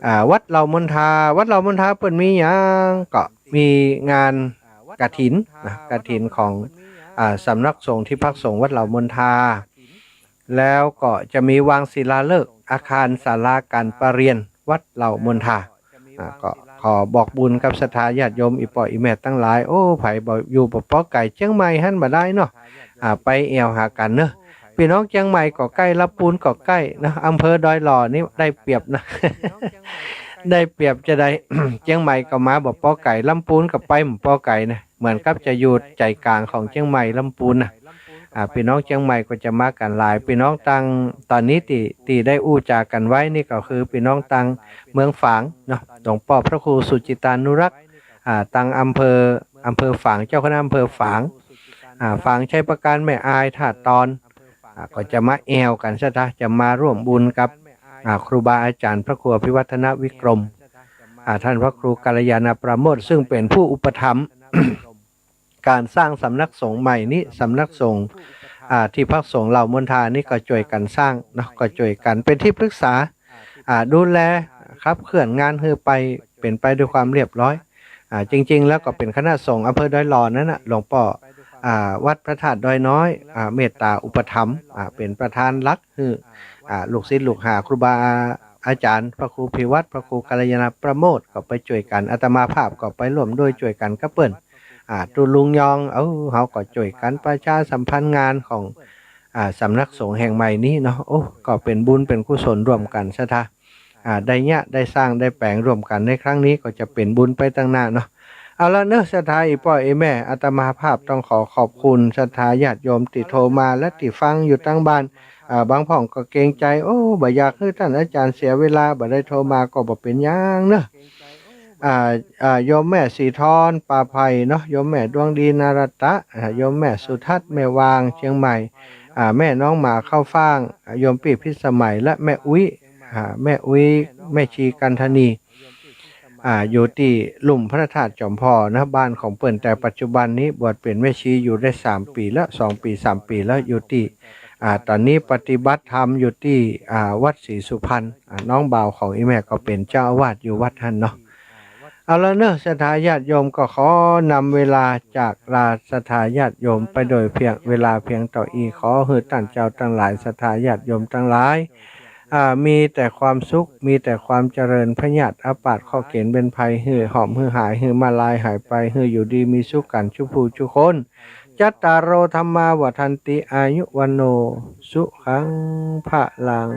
อ่า วัดเหล่ามณฑา วัดเหล่ามณฑาเปิ้นมีหยัง ก็มีงานกฐินนะ กฐินของ อ่า สำนักสงฆ์ที่พักสงฆ์วัดเหล่ามณฑา แล้วก็จะมีวางศิลาฤกษ์อาคารศาลาการประเรียนวัดเหล่ามณฑา อ่า ก็ขอบอกบุญกับศรัทธาญาติโยม อี่ป้ออี่แม่ตังหลาย โอ้ ใผบ่อยู่บ่ปอไก๋ เจียงใหม่หั้นบ่ได้เนาะ อ่า ไปแอ่วหากั๋นเนาะ ปี้น้องเจียงใหม่ก็ใก้ ลำปูนก็ใก้เนาะ อำเภอดอยหล่อนี่ได้เปรียบนะ ได้เปรียบจะได้ เจียงใหม่ก็มาบ่ปอไก๋ ลำปูนก็ไปบ่ปอไก๋นะ เหมือนกับจะอยู่ใจ๋ก๋างของเจียงใหม่ ลำปูนนะ อ่า ปี้น้องเจียงใหม่ก็จะมากั๋นหลาย ปี้น้องตัง ต๋อนนี้ตี้ ตี้ได้อู้จ๋ากั๋นไว้นี่ก็คือปี้น้องตังเมืองฝางเนาะ หลวงป้อพระครูสุจิตตานุรักษ์ อ่า ตังอำเภอ อำเภอฝาง เจ้าคณะอำเภอฝาง อ่า ฝางชัยปราการ แม่อาย ท่าตอน อ่า ก็จะมาแอ่วกั๋นสถา จะมาร่วมบุญกับ อ่า ครูบาอาจ๋ารย์พระครูอภิวัฒนวิกรม อ่า ท่านพระครูกัลยาณปราโมชย์ ซึ่งเป๋นผู้อุปถัมภ์ ก๋านสร้างสำนักสงฆ์ใหม่นี้ สำนักสงฆ์ อ่า ที่พักสงฆ์เหล่ามณฑานี่ก็จ้วยกั๋นสร้างเนาะ ก็จ้วยกั๋นเป๋นตี้ปรึกษา อ่า ดูแลขับเคลื่อนงานหื้อไป เป๋นไปด้วยความเรียบร้อย อ่า จริงๆ แล้วก็เป๋นคณะสงฆ์อำเภอดอยหล่อนั้นน่ะ หลวงป้อ อ่า วัดพระธาตุดอยน้อย อ่า เมตตาอุปถัมภ์ อ่า เป๋นประธานหลักหื้อ อ่า ลูกศิษย์ลูกหาครูบาอาจ๋ารย์ พระครูพิวัฒน์ พระครูกัลยาณปราโมชย์ ก็ไปจ้วยกั๋น อาตมาภาพก็ไปร่วมด้วยจ้วยกั๋นกับเปิ้น อ่า ตุ๊ลุงยอง เอ้า เฮาก็จ้วยกั๋นประชาสัมพันธ์งานของ อ่า สำนักสงฆ์แห่งใหม่นี้เนาะ โอ้ ก็เป๋นบุญเป๋นกุศลร่วมกั๋นสถา อ่า ได้เยียะได้สร้างได้แป๋งร่วมกั๋นในครั้งนี้ ก็จะเป๋นบุญไปตังหน้าเนาะ เอาละเนาะ ศรัทธาอี่ป้ออี่แม่ อาตมาภาพต้องขอขอบคุณศรัทธาญาติโยมตี้โทรมาและตี้ฟังอยู่ตังบ้าน อ่า บางพ่องก็เกรงใจ๋ โอ้ บ่อยากหื้อต้านอาจ๋ารย์เสียเวลา บ่ได้โทรมาก็บ่เป๋นหยังเนาะ อ่า อ่า โยมแม่ศรีธร ป่าไผ่เนาะ โยมแม่ดวงดี นรัตตะ อ่า โยมแม่สุทัศน์ แม่วาง เชียงใหม่ อ่า แม่น้องหมา เข้าฟ้าง อ่า โยมปี้พิสมัย และแม่อุ๊ย อ่า แม่อุ๊ย แม่ชีกันทนี อ่า อยู่ตี้ลุ่มพระธาตุจอมผ่อนะ บ้านของเปิ้น แต่ปัจจุบันนี้บวชเป๋นแม่ชีอยู่ได้สามปี๋แล้ว สองปี๋สามปี๋แล้ว อยู่ตี้ อ่า ต๋อนนี้ปฏิบัติธรรมอยู่ตี้ อ่า วัดศรีสุพรรณ อ่า น้องบ่าวของอี่แม่ก็เป๋นเจ้าอาวาสอยู่วัดหั้นเนาะ เอาละเนาะ ศรัทธาญาติโยม ก็ขอนำเวลาจากลาศรัทธาญาติโยมไปโดยเพียง เวลาเพียงเต้าอี้ ขอหื้อต้านเจ้าตังหลาย ศรัทธาญาติโยมตังหลาย อ่า มีแต่ความสุข มีแต่ความเจริญ พยาธิอาพาธเคราะห์เข็ญเบญภัย หื้อหอมหื้อหาย หื้อมาลายหายไป หื้ออยู่ดีมีสุขกั๋นจุผู้จุคน จัตตาโร ธัมมา วัฑฒันติ อายุ วัณโณ สุขัง พลัง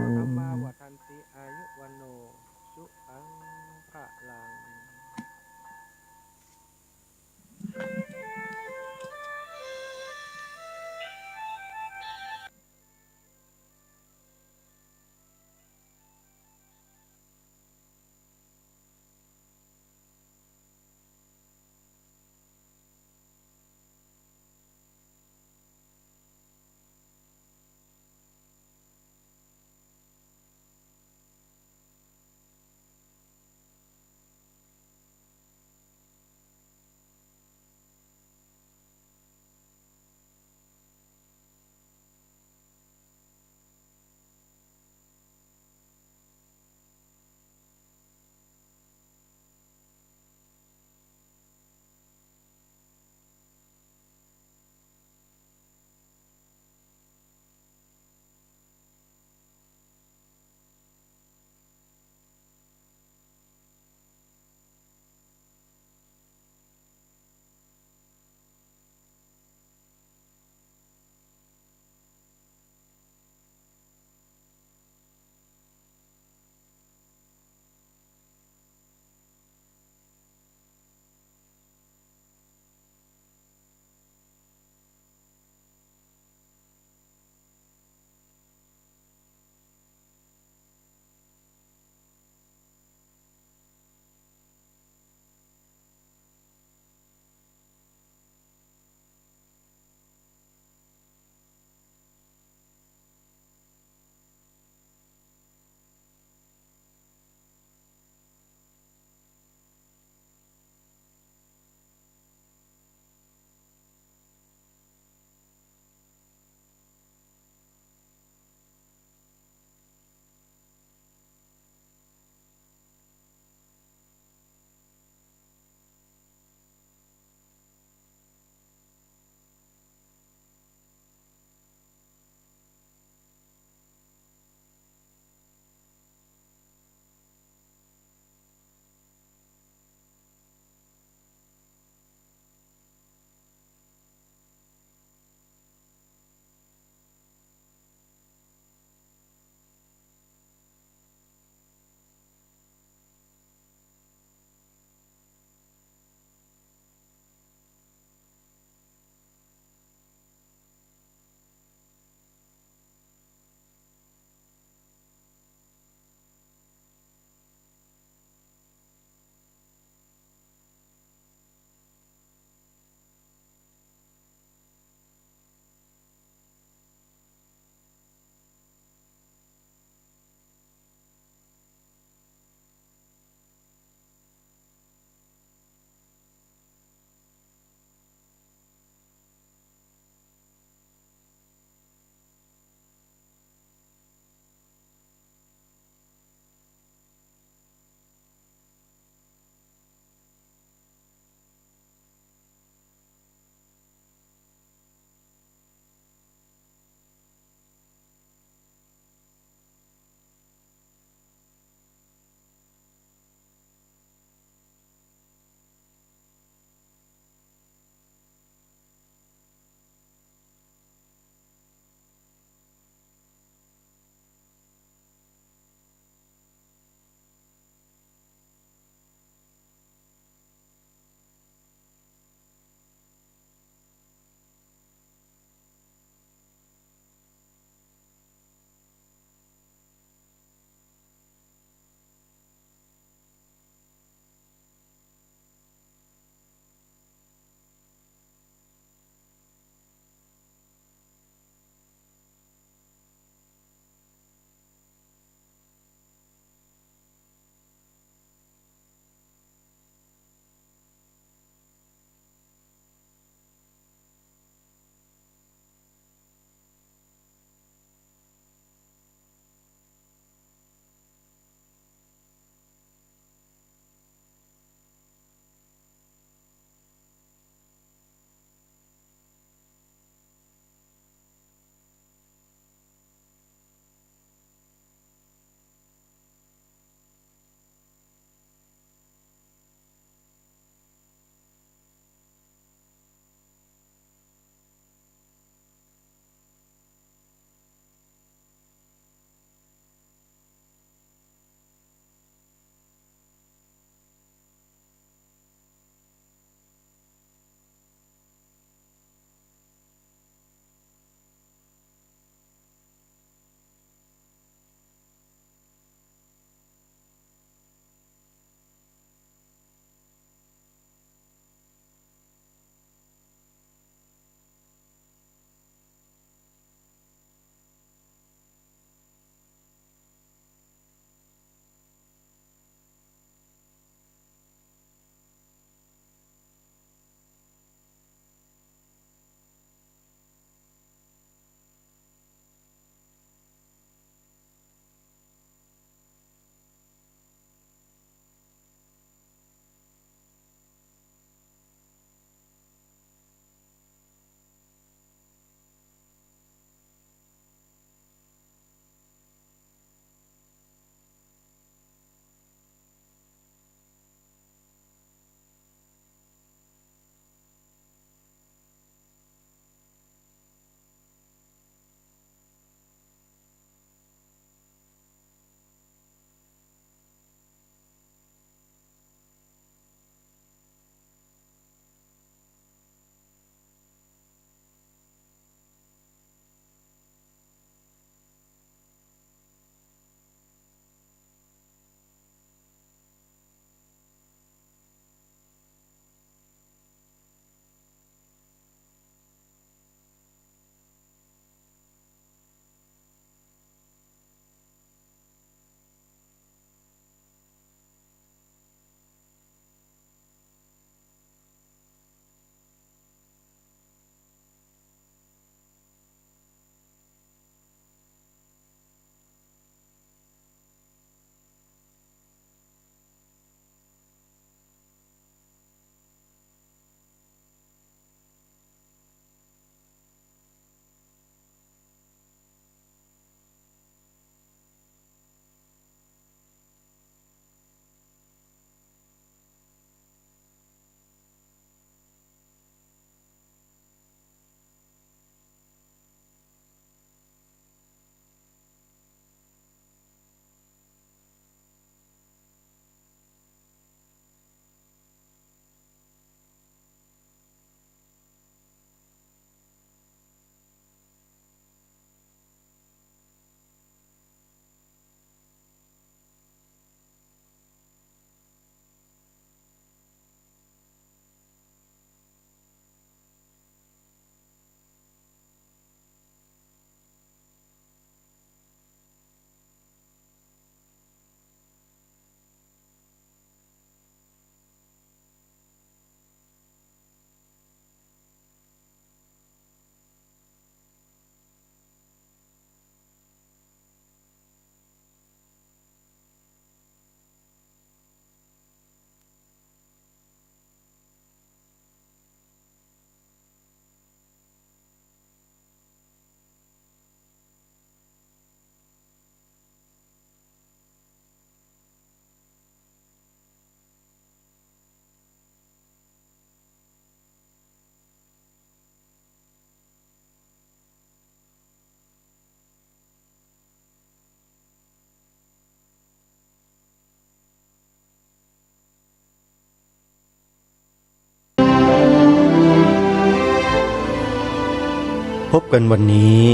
บกั๋นวันนี้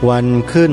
วันขึ้น